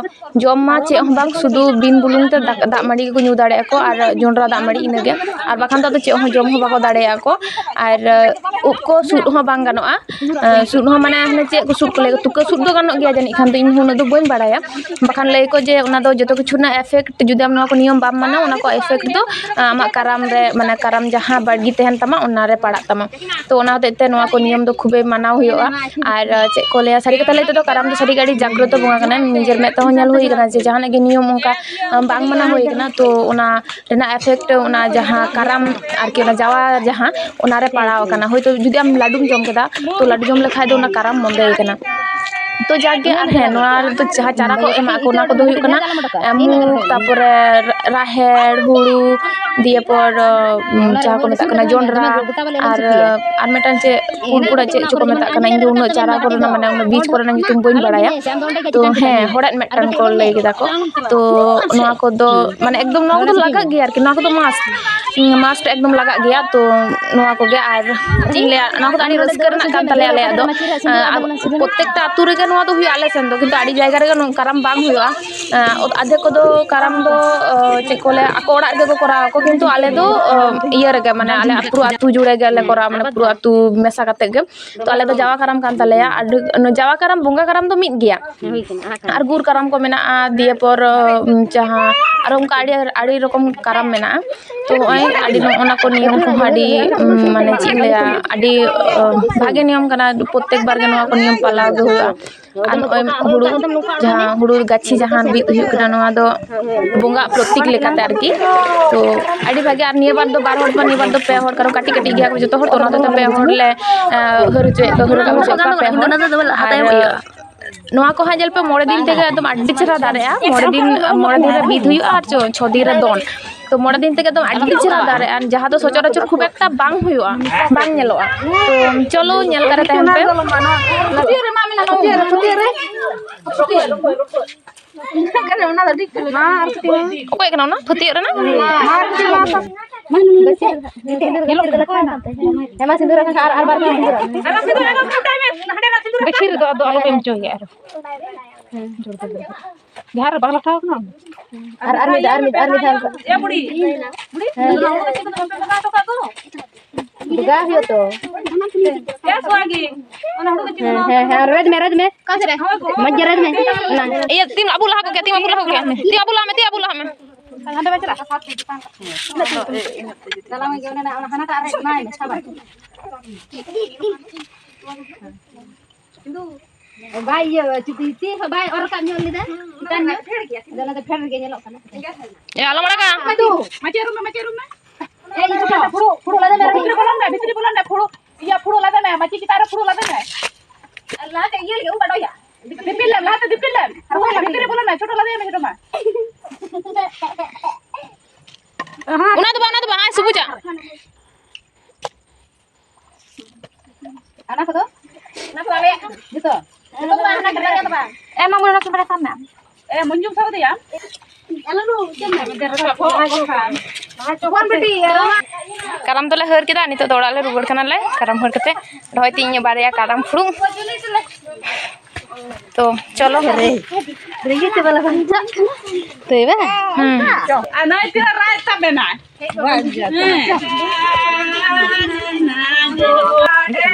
ᱡᱚᱢ ᱢᱟ ᱪᱮᱫ ᱦᱚᱸ ᱵᱟᱝ, ᱥᱩᱫᱷᱩ ᱵᱤᱱ ᱵᱩᱞᱩᱝ ᱛᱮ ᱫᱟᱜ, ᱫᱟᱜ ᱢᱟᱹᱰᱤ ᱜᱮᱠᱚ ᱧᱩ ᱫᱟᱲᱮᱭᱟᱜᱼᱟ ᱠᱚ, ᱟᱨ ᱡᱚᱱᱰᱨᱟ ᱫᱟᱜ ᱢᱟᱹᱰᱤ, ᱤᱱᱟᱹᱜᱮ᱾ ᱟᱨ ᱵᱟᱠᱷᱟᱱ ᱫᱚ ᱟᱫᱚ ᱪᱮᱫ ᱦᱚᱸ ᱡᱚᱢ ᱦᱚᱸ ᱵᱟᱠᱚ ᱫᱟᱲᱮᱭᱟᱜᱼᱟ ᱠᱚ᱾ ᱟᱨ, ᱟᱸ, ᱩᱵ ᱠᱚ ᱥᱩᱫ ᱦᱚᱸ ᱵᱟᱝ ᱜᱟᱱᱚᱜᱼᱟ᱾ ᱟᱸ, ᱥᱩᱫ ᱦᱚᱸ, ᱢᱟᱱᱮ, ᱦᱟᱱᱮ ᱪᱮᱫ ᱠᱚ ᱥᱩᱫ ᱠᱚ ᱞᱟᱹᱭᱟ, ᱛᱩᱠᱟᱹ ᱥᱩᱫ ᱫᱚ ᱜᱟᱱᱚᱜ ᱜᱮᱭᱟ ᱡᱟᱹᱱᱤᱡ ᱠᱷᱟᱱ ᱫᱚ, ᱤᱧ ᱦᱚᱸ ᱩᱱᱟᱹᱜ ᱫᱚ ᱵᱟᱹᱧ ᱵᱟᱲᱟᱭᱟ᱾ ᱵᱟᱠᱷᱟᱱ ᱞᱟᱹᱭ ᱟᱠᱚ ᱡᱮ ᱚᱱᱟ ᱫᱚ ᱡᱚᱛᱚ ᱠᱤᱪᱷᱩ ᱨᱮᱱᱟᱜ effect, ᱡᱩᱫᱤ ᱟᱢ ᱱᱚᱣᱟ ᱠᱚ ᱱᱤᱭᱚᱢ ᱵᱟᱢ ᱢᱟᱱᱟᱣᱟ, ᱚᱱᱟ ᱠᱚ effect ᱫᱚ, ᱟᱸ, ᱟᱢᱟᱜ ᱠᱟᱨᱟᱢ ᱨᱮ, ᱢᱟᱱᱮ, ᱠᱟᱨᱟᱢ ᱡᱟᱦᱟᱸ ᱵᱟᱲᱜᱤ ᱛᱟᱦᱮᱱ ᱛᱟᱢᱟ, ᱚᱱᱟ ᱨᱮ ᱯᱟᱲᱟᱜ ᱛᱟᱢᱟ᱾ ᱛᱚ ᱚᱱᱟ ᱦᱚᱛᱮᱡ ᱛᱮ ᱱᱚᱣᱟ ᱠᱚ ᱱᱤᱭᱚᱢ ᱫᱚ ᱠᱷᱩᱵᱮᱭ ᱢᱟᱱᱟᱣ ᱦᱩᱭᱩᱜᱼᱟ᱾ ᱟᱨ, ᱟᱸ, ᱪᱮᱫ ᱠᱚ ᱞᱟᱹᱭᱟ, ᱥᱟᱹᱨᱤ ᱠᱟᱛᱷᱟ ᱞᱟᱹᱭ ᱛᱮᱫᱚ ᱠᱟᱨᱟᱢ ᱫᱚ ᱥᱟᱹᱨᱤ ᱜᱮ ᱟᱹᱰᱤ ᱡᱟᱜᱽᱨᱚᱛᱚ ᱵᱚᱸᱜᱟ ᱠᱟᱱᱟᱭ᱾ ᱱᱤᱡᱮᱨ ᱢᱮᱫ ᱛᱮᱦᱚᱸ ᱧᱮᱞ ᱦᱩᱭ ᱠᱟᱱᱟ ᱡᱮ ᱡᱟᱦᱟᱱᱟᱜ ᱜᱮ ᱱᱤᱭᱚᱢ ᱚᱱᱠᱟ, ᱟᱸ, ᱵᱟᱝ ᱢᱟᱱᱟᱣ ᱦᱩᱭ ᱠᱟᱱᱟ, ᱛᱚ ᱚᱱᱟ ᱨᱮᱱᱟᱜ effect ᱚᱱᱟ ᱡᱟᱦᱟᱸ ᱠᱟᱨᱟᱢ ᱟᱨᱠᱤ, ᱚᱱᱟ ᱡᱟᱣᱟ ᱡᱟᱦᱟᱸ, ᱚᱱᱟ ᱨᱮ ᱯᱟᱲᱟᱣ ᱟᱠᱟᱱᱟ᱾ ᱦᱳᱭᱛᱳ ᱡᱩᱫᱤ ᱟᱢ ᱞᱟᱹᱰᱩᱢ ᱡᱚᱢ ᱠᱮᱫᱟ, ᱛᱚ ᱞᱟᱹᱰᱩ ᱡᱚᱢ ᱞᱮᱠᱷᱟᱡ ᱫᱚ ᱚᱱᱟ ᱠᱟᱨᱟᱢ ᱵᱚᱱᱫᱚᱭ ᱠᱟᱱᱟ᱾ ᱛᱚ ᱡᱟᱠ ᱜᱮ, ᱟᱨ ᱦᱮᱸ, ᱱᱚᱣᱟ ᱨᱮᱫᱚ ᱡᱟᱦᱟᱸ ᱪᱟᱨᱟ ᱠᱚ ᱮᱢᱟᱜ ᱠᱚ, ᱚᱱᱟ ᱠᱚᱫᱚ ᱦᱩᱭᱩᱜ ᱠᱟᱱᱟ, ᱮ, ᱢᱩᱜᱽ, ᱛᱟᱯᱚᱨᱮ ᱨᱟᱦᱮᱲ, ᱦᱩᱲᱩ, ᱫᱤᱭᱮ ᱯᱚᱨ, ᱩᱢ, ᱡᱟᱦᱟᱸ ᱠᱚ ᱢᱮᱛᱟᱜ ᱠᱟᱱᱟ ᱡᱚᱱᱰᱨᱟ, ᱟᱨ, ᱟᱨ ᱢᱤᱫᱴᱟᱝ ᱪᱮᱫ ᱯᱩᱲ ᱯᱩᱲᱟᱜ ᱪᱮᱫ ᱪᱚᱠᱚ ᱢᱮᱛᱟᱜ ᱠᱟᱱᱟ, ᱤᱧ ᱫᱚ ᱩᱱᱟᱹᱜ ᱪᱟᱨᱟ ᱠᱚᱨᱮᱱᱟᱜ, ᱢᱟᱱᱮ, ᱩᱱᱟᱹᱜ ᱵᱤᱡᱽ ᱠᱚᱨᱮᱱᱟᱜ ᱧᱩᱛᱩᱢ ᱵᱟᱹᱧ ᱵᱟᱲᱟᱭᱟ᱾ ᱛᱚ ᱦᱮᱸ, ᱦᱚᱲᱮᱫ ᱢᱤᱫᱴᱟᱝ ᱠᱚ ᱞᱟᱹᱭ ᱠᱮᱫᱟ ᱠᱚ᱾ ᱛᱚ ᱱᱚᱣᱟ ᱠᱚᱫᱚ, ᱢᱟᱱᱮ, ᱮᱠᱫᱚᱢ ᱱᱚᱣᱟ ᱠᱚᱫᱚ ᱞᱟᱜᱟᱜ ᱜᱮᱭᱟ ᱟᱨᱠᱤ, ᱱᱚᱣᱟ ᱠᱚᱫᱚ must, must ᱮᱠᱫᱚᱢ ᱞᱟᱜᱟᱜ ᱜᱮᱭᱟ᱾ ᱛᱚ ᱱᱚᱣᱟ ᱠᱚᱜᱮ, ᱟᱨ ᱪᱮᱫ ᱤᱧ ᱞᱟᱹᱭᱟ, ᱱᱚᱣᱟ ᱠᱚᱫᱚ ᱟᱹᱰᱤ ᱨᱟᱹᱥᱠᱟᱹ ᱨᱮᱱᱟᱜ ᱠᱟᱱ ᱛᱟᱞᱮᱭᱟ ᱟᱞᱮᱭᱟᱜ ᱫᱚ᱾ ᱟᱨ ᱯᱨᱚᱛᱛᱮᱠᱴᱟ ᱟᱹᱛᱩ ᱨᱮᱜᱮ ᱱᱚᱣᱟ ᱫᱚ ᱦᱩᱭᱩᱜᱼᱟ ᱟᱞᱮ ᱥᱮᱱ ᱫᱚ, ᱠᱤᱱᱛᱩ ᱟᱹᱰᱤ ᱡᱟᱭᱜᱟ ᱨᱮᱜᱮ ᱱᱚᱝ-, ᱠᱟᱨᱟᱢ ᱵᱟᱝ ᱦᱩᱭᱩᱜᱼᱟ᱾ ᱟᱫᱷᱮᱠ ᱠᱚᱫᱚ ᱠᱟᱨᱟᱢ ᱫᱚ, ᱪᱮᱫ ᱠᱚ ᱞᱟᱹᱭᱟ, ᱟᱠᱚ ᱚᱲᱟᱜ ᱨᱮᱜᱮ ᱠᱚ ᱠᱚᱨᱟᱣᱟ ᱠᱚ, ᱠᱤᱱᱛᱩ ᱟᱞᱮ ᱫᱚ ᱤᱭᱟᱹ ᱨᱮᱜᱮ, ᱢᱟᱱᱮ, ᱟᱞᱮ ᱯᱩᱨᱟᱹ ᱟᱹᱛᱩ ᱡᱩᱲᱮ ᱜᱮᱞᱮ ᱠᱚᱨᱟᱣᱟ, ᱢᱟᱱᱮ, ᱯᱩᱨᱟᱹ ᱟᱹᱛᱩ ᱢᱮᱥᱟ ᱠᱟᱛᱮᱫ ᱜᱮ᱾ ᱛᱚ ᱟᱞᱮ ᱫᱚ ᱡᱟᱣᱟ ᱠᱟᱨᱟᱢ ᱠᱟᱱ ᱛᱟᱞᱮᱭᱟ, ᱟᱨ ᱰᱷᱮ-, ᱡᱟᱣᱟ ᱠᱟᱨᱟᱢ, ᱵᱚᱸᱜᱟ ᱠᱟᱨᱟᱢ ᱫᱚ ᱢᱤᱫ ᱜᱮᱭᱟ᱾ ᱟᱨ ᱜᱩᱨ ᱠᱟᱨᱟᱢ ᱠᱚ ᱢᱮᱱᱟᱜᱼᱟ, ᱫᱤᱭᱮ ᱯᱚᱨ, ᱩᱢ, ᱡᱟᱦᱟᱸ ᱟᱨᱚ ᱚᱱᱠᱟ ᱟᱹᱰᱤ, ᱟᱹᱰᱤ ᱨᱚᱠᱚᱢ ᱠᱟᱨᱟᱢ ᱢᱮᱱᱟᱜᱼᱟ᱾ ᱛᱚ ᱱᱚᱜᱼᱚᱭ ᱟᱹᱰᱤ, ᱱᱚᱜᱼᱚ ᱱᱟ ᱠᱚ ᱱᱤᱭᱚᱢ ᱠᱚᱦᱚᱸ ᱟᱹᱰᱤ, ᱩᱢ, ᱢᱟᱱᱮ, ᱪᱮᱫ ᱤᱧ ᱞᱟᱹᱭᱟ, ᱟᱹᱰᱤ, ᱩᱢ, ᱵᱷᱟᱜᱮ ᱱᱤᱭᱚᱢ ᱠᱟᱱᱟ᱾ ᱯᱨᱚᱛᱛᱮᱠ ᱵᱟᱨ ᱜᱮ ᱱᱚᱣᱟ ᱠᱚ ᱱᱤᱭᱚᱢ ᱯᱟᱞᱟᱣ ᱜᱮ ᱦᱩᱭᱩᱜᱼᱟ᱾ ᱟᱨ ᱱᱚᱜᱼᱚᱭ ᱦᱩᱲᱩ, ᱡᱟᱦᱟᱸ ᱦᱩᱲᱩ ᱜᱟᱹᱪᱷᱤ ᱡᱟᱦᱟᱸ ᱵᱤᱫ ᱦᱩᱭᱩᱜ ᱠᱟᱱᱟ, ᱱᱚᱣᱟ ᱫᱚ ᱵᱚᱸᱜᱟ ᱯᱨᱚᱛᱤᱠ ᱞᱮᱠᱟᱛᱮ ᱟᱨᱠᱤ᱾ ᱛᱚ ᱟᱹᱰᱤ ᱵᱷᱟᱜᱮ᱾ ᱟᱨ ᱱᱤᱭᱟᱹ ᱵᱟᱨ ᱫᱚ ᱵᱟᱨ ᱦᱚᱲ ᱫᱚ ᱵᱟᱝ, ᱱᱤᱭᱟᱹ ᱵᱟᱨ ᱫᱚ ᱯᱮ ᱦᱚᱲ, ᱠᱟᱨᱚᱱ ᱠᱟᱹᱴᱤᱡ ᱠᱟᱹᱴᱤᱡ ᱜᱮᱭᱟ ᱠᱚ ᱡᱚᱛᱚ ᱦᱚᱲ, ᱛᱚ ᱚᱱᱟ ᱦᱚᱛᱮᱡ ᱛᱮ ᱯᱮ ᱦᱚᱲ ᱞᱮ, ᱮ, ᱦᱟᱹᱨ ᱦᱚᱪᱚᱭᱮᱫ ᱠᱚᱣᱟ, ᱦᱟᱹᱨ ᱨᱟᱠᱟᱵ ᱦᱚᱪᱚᱭᱮᱫ ᱠᱚᱣᱟ ᱯᱮ ᱦᱚᱲ᱾ ᱟᱨ ᱱᱚᱣᱟ ᱠᱚ ᱦᱟᱸᱜ ᱧᱮᱞ ᱯᱮ, ᱢᱚᱬᱮ ᱫᱤᱱ ᱛᱮᱜᱮ ᱮᱠᱫᱚᱢ ᱟᱹᱰᱤ ᱪᱮᱦᱨᱟ ᱫᱟᱨᱮᱜᱼᱟ᱾ ᱢᱚᱬᱮ ᱫᱤᱱ, ᱢᱚᱬᱮ ᱫᱤᱱ ᱨᱮ ᱵᱤᱫ ᱦᱩᱭᱩᱜᱼᱟ ᱟᱨ ᱪᱷᱚ, ᱪᱷᱚ ᱫᱤᱱ ᱨᱮ ᱫᱚᱱ᱾ ᱛᱚ ᱢᱚᱬᱮ ᱫᱤᱱ ᱛᱮᱜᱮ ᱮᱠᱫᱚᱢ ᱟᱹᱰᱤ ᱪᱮᱦᱨᱟ ᱫᱟᱨᱮᱜᱼᱟ, ᱡᱟᱦᱟᱸ ᱫᱚ ᱥᱚᱪᱚᱨᱟᱪᱚᱨ ᱠᱷᱩᱵ ᱮᱠᱴᱟ ᱵᱟᱝ ᱦᱩᱭᱩᱜᱼᱟ, ᱵᱟᱝ ᱧᱮᱞᱚᱜᱼᱟ᱾ ᱛᱚ ᱪᱚᱞᱚ, ᱧᱮᱞ ᱠᱟᱛᱮ ᱛᱟᱦᱮᱱ ᱯᱮ᱾ ᱚᱠᱚᱭ ᱠᱟᱱᱟ ᱚᱱᱟ? ᱯᱷᱟᱹᱛᱭᱟᱹᱜ ᱨᱮᱱᱟᱜ? ᱦᱮᱸ, ᱢᱟ ᱥᱤᱸᱫᱩᱨ ᱟᱜ ᱠᱷᱟᱱ ᱟᱨ, ᱟᱨ ᱵᱟᱨ ᱫᱷᱟᱣ ᱥᱤᱸᱫᱩᱨ ᱟᱜ ᱢᱮ᱾ ᱜᱟᱹᱪᱷᱤ ᱨᱮᱫᱚ ᱟᱫᱚ ᱟᱞᱚᱯᱮ ᱮᱢ ᱦᱚᱪᱚᱭᱟ ᱟᱨ᱾ ᱡᱟᱦᱟᱸ ᱨᱮ ᱵᱟᱝ ᱞᱟᱴᱷᱟᱣ ᱠᱟᱱᱟ᱾ ᱟᱨ, ᱟᱨ ᱢᱤᱫ ᱫᱷᱟᱣ, ᱟᱨ ᱢᱤᱫ ᱫᱷᱟᱣ, ᱟᱨ ᱢᱤᱫ ᱫᱷᱟᱣ᱾ ᱮ ᱵᱩᱲᱤ, ᱦᱮᱸ᱾ ᱵᱷᱮᱜᱟᱨ ᱦᱩᱭᱩᱜ ᱛᱚ᱾ ᱦᱮᱸ, ᱦᱮᱸ, ᱦᱮᱸ, ᱨᱮᱡ ᱢᱮ, ᱨᱮᱡ ᱢᱮ᱾ ᱢᱚᱡᱽ ᱜᱮ ᱨᱮᱡ ᱢᱮ᱾ ᱚᱱᱟ᱾ ᱤᱭᱟᱹ, ᱛᱤ ᱟᱵᱩᱜ ᱞᱟᱦᱟ ᱠᱚᱜ ᱠᱮᱭᱟ, ᱛᱤ ᱟᱵᱩᱜ ᱞᱟᱦᱟ ᱠᱚᱜ ᱠᱮᱭᱟ᱾ ᱛᱤ ᱟᱵᱩᱜ ᱞᱟᱦᱟ ᱢᱮ, ᱛᱤ ᱟᱵᱩᱜ ᱞᱟᱦᱟ ᱢᱮ᱾ ᱦᱟᱸᱰᱮ ᱵᱟᱭ ᱪᱟᱞᱟᱜᱼᱟ᱾ ᱦᱟᱱᱟᱴᱟᱜ ᱨᱮ ᱮᱢᱟᱭ ᱢᱮ, ᱥᱟᱵᱟᱭ᱾ ᱵᱟᱭ ᱤᱭᱟᱹ, ᱪᱩᱯᱤ ᱛᱤ ᱦᱚᱸ ᱵᱟᱭ ᱚᱨ ᱨᱟᱠᱟᱵ ᱧᱚᱜ ᱞᱮᱫᱟ᱾ ᱪᱮᱛᱟᱱ ᱧᱚᱜ᱾ ᱟᱫᱚ ᱚᱱᱟ ᱫᱚ ᱯᱷᱮᱰ ᱨᱮᱜᱮ ᱧᱮᱞᱚᱜ ᱠᱟᱱᱟ᱾ ᱮ, ᱟᱞᱚᱢ ᱟᱲᱟᱜᱟ᱾ ᱢᱟᱪᱮ ᱨᱩᱢ ᱢᱮ, ᱢᱟᱪᱮ ᱨᱩᱢ ᱢᱮ᱾ ᱮ, ᱤᱧ ᱪᱮᱛᱟᱱ ᱨᱮ ᱯᱷᱩᱲᱩᱜ, ᱯᱷᱩᱲᱩᱜ ᱞᱟᱫᱮ ᱢᱮ᱾ ᱵᱷᱤᱛᱨᱤ ᱵᱚᱞᱚᱱ ᱢᱮ, ᱵᱷᱤᱛᱨᱤ ᱵᱚᱞᱚᱱ ᱢᱮ, ᱯᱷᱩᱲᱩᱜ, ᱤᱭᱟᱹ, ᱯᱷᱩᱲᱩᱜ ᱞᱟᱫᱮ ᱢᱮ, ᱢᱟᱪᱮ ᱪᱮᱛᱟᱱ ᱨᱮ ᱯᱷᱩᱲᱩᱜ ᱞᱟᱫᱮ ᱢᱮ᱾ ᱟᱨ ᱞᱟᱦᱟ ᱥᱮᱫ ᱤᱭᱟᱹ ᱞᱟᱹᱜᱤᱫ ᱩᱵ ᱟᱰᱚᱭᱟ᱾ ᱫᱤᱯᱤᱞ ᱞᱮᱢ, ᱞᱟᱦᱟᱛᱮ ᱫᱤᱯᱤᱞ ᱞᱮᱢ᱾ ᱟᱨ ᱵᱷᱤᱛᱨᱤ ᱨᱮ ᱵᱚᱞᱚᱱᱟ, ᱪᱷᱳᱴᱳ ᱞᱟᱫᱮᱭ ᱢᱮ, ᱪᱷᱳᱴᱳ ᱢᱟ᱾ ᱚᱱᱟ ᱫᱚ ᱵᱟᱝ, ᱚᱱᱟ ᱫᱚ ᱵᱟᱝ, ᱟᱭ ᱥᱩᱵᱩᱡᱟᱜ᱾ ᱚᱱᱟ ᱠᱚᱫᱚ? ᱚᱱᱟ ᱠᱚ ᱟᱞᱮᱭᱟᱜ ᱠᱟᱱᱟ᱾ ᱡᱚᱛᱚ? ᱡᱚᱛᱚ ᱫᱚ ᱵᱟᱝ, ᱦᱟᱱᱟ ᱠᱟᱴᱟ ᱨᱮᱭᱟᱜ ᱫᱚ ᱵᱟᱝ᱾ ᱮ, ᱢᱟ, ᱢᱚᱱᱮ ᱥᱟᱢ ᱨᱮ ᱥᱟᱵ ᱢᱮ᱾ ᱮ, ᱢᱚᱧᱡᱩᱢ ᱥᱟᱵ ᱫᱮᱭᱟ? ᱠᱟᱨᱟᱢ ᱫᱚᱞᱮ ᱦᱟᱹᱨ ᱠᱮᱫᱟ, ᱱᱤᱛᱚᱜ ᱫᱚ ᱚᱲᱟᱜ ᱞᱮ ᱨᱩᱣᱟᱹᱲ ᱠᱟᱱᱟᱞᱮ᱾ ᱠᱟᱨᱟᱢ ᱦᱟᱹᱨ ᱠᱟᱛᱮ ᱨᱚᱦᱚᱭ ᱛᱤᱧ ᱵᱟᱨᱭᱟ ᱠᱟᱨᱟᱢ ᱯᱷᱩᱲᱩᱜ᱾ ᱛᱚ ᱪᱚᱞᱚ᱾ ᱨᱮᱸᱜᱮᱡ ᱛᱮ ᱵᱟᱞᱮ ᱵᱟᱧᱪᱟᱜ ᱠᱟᱱᱟ᱾ ᱛᱚ ᱮ ᱵᱟ? ᱦᱩᱸ᱾ ᱟᱨ ᱱᱚᱜᱼᱚᱭ ᱛᱤᱱᱟᱹᱜ ᱨᱟᱜ ᱮᱫ ᱛᱟᱵᱮᱱᱟᱭ᱾ ᱦᱮᱸ᱾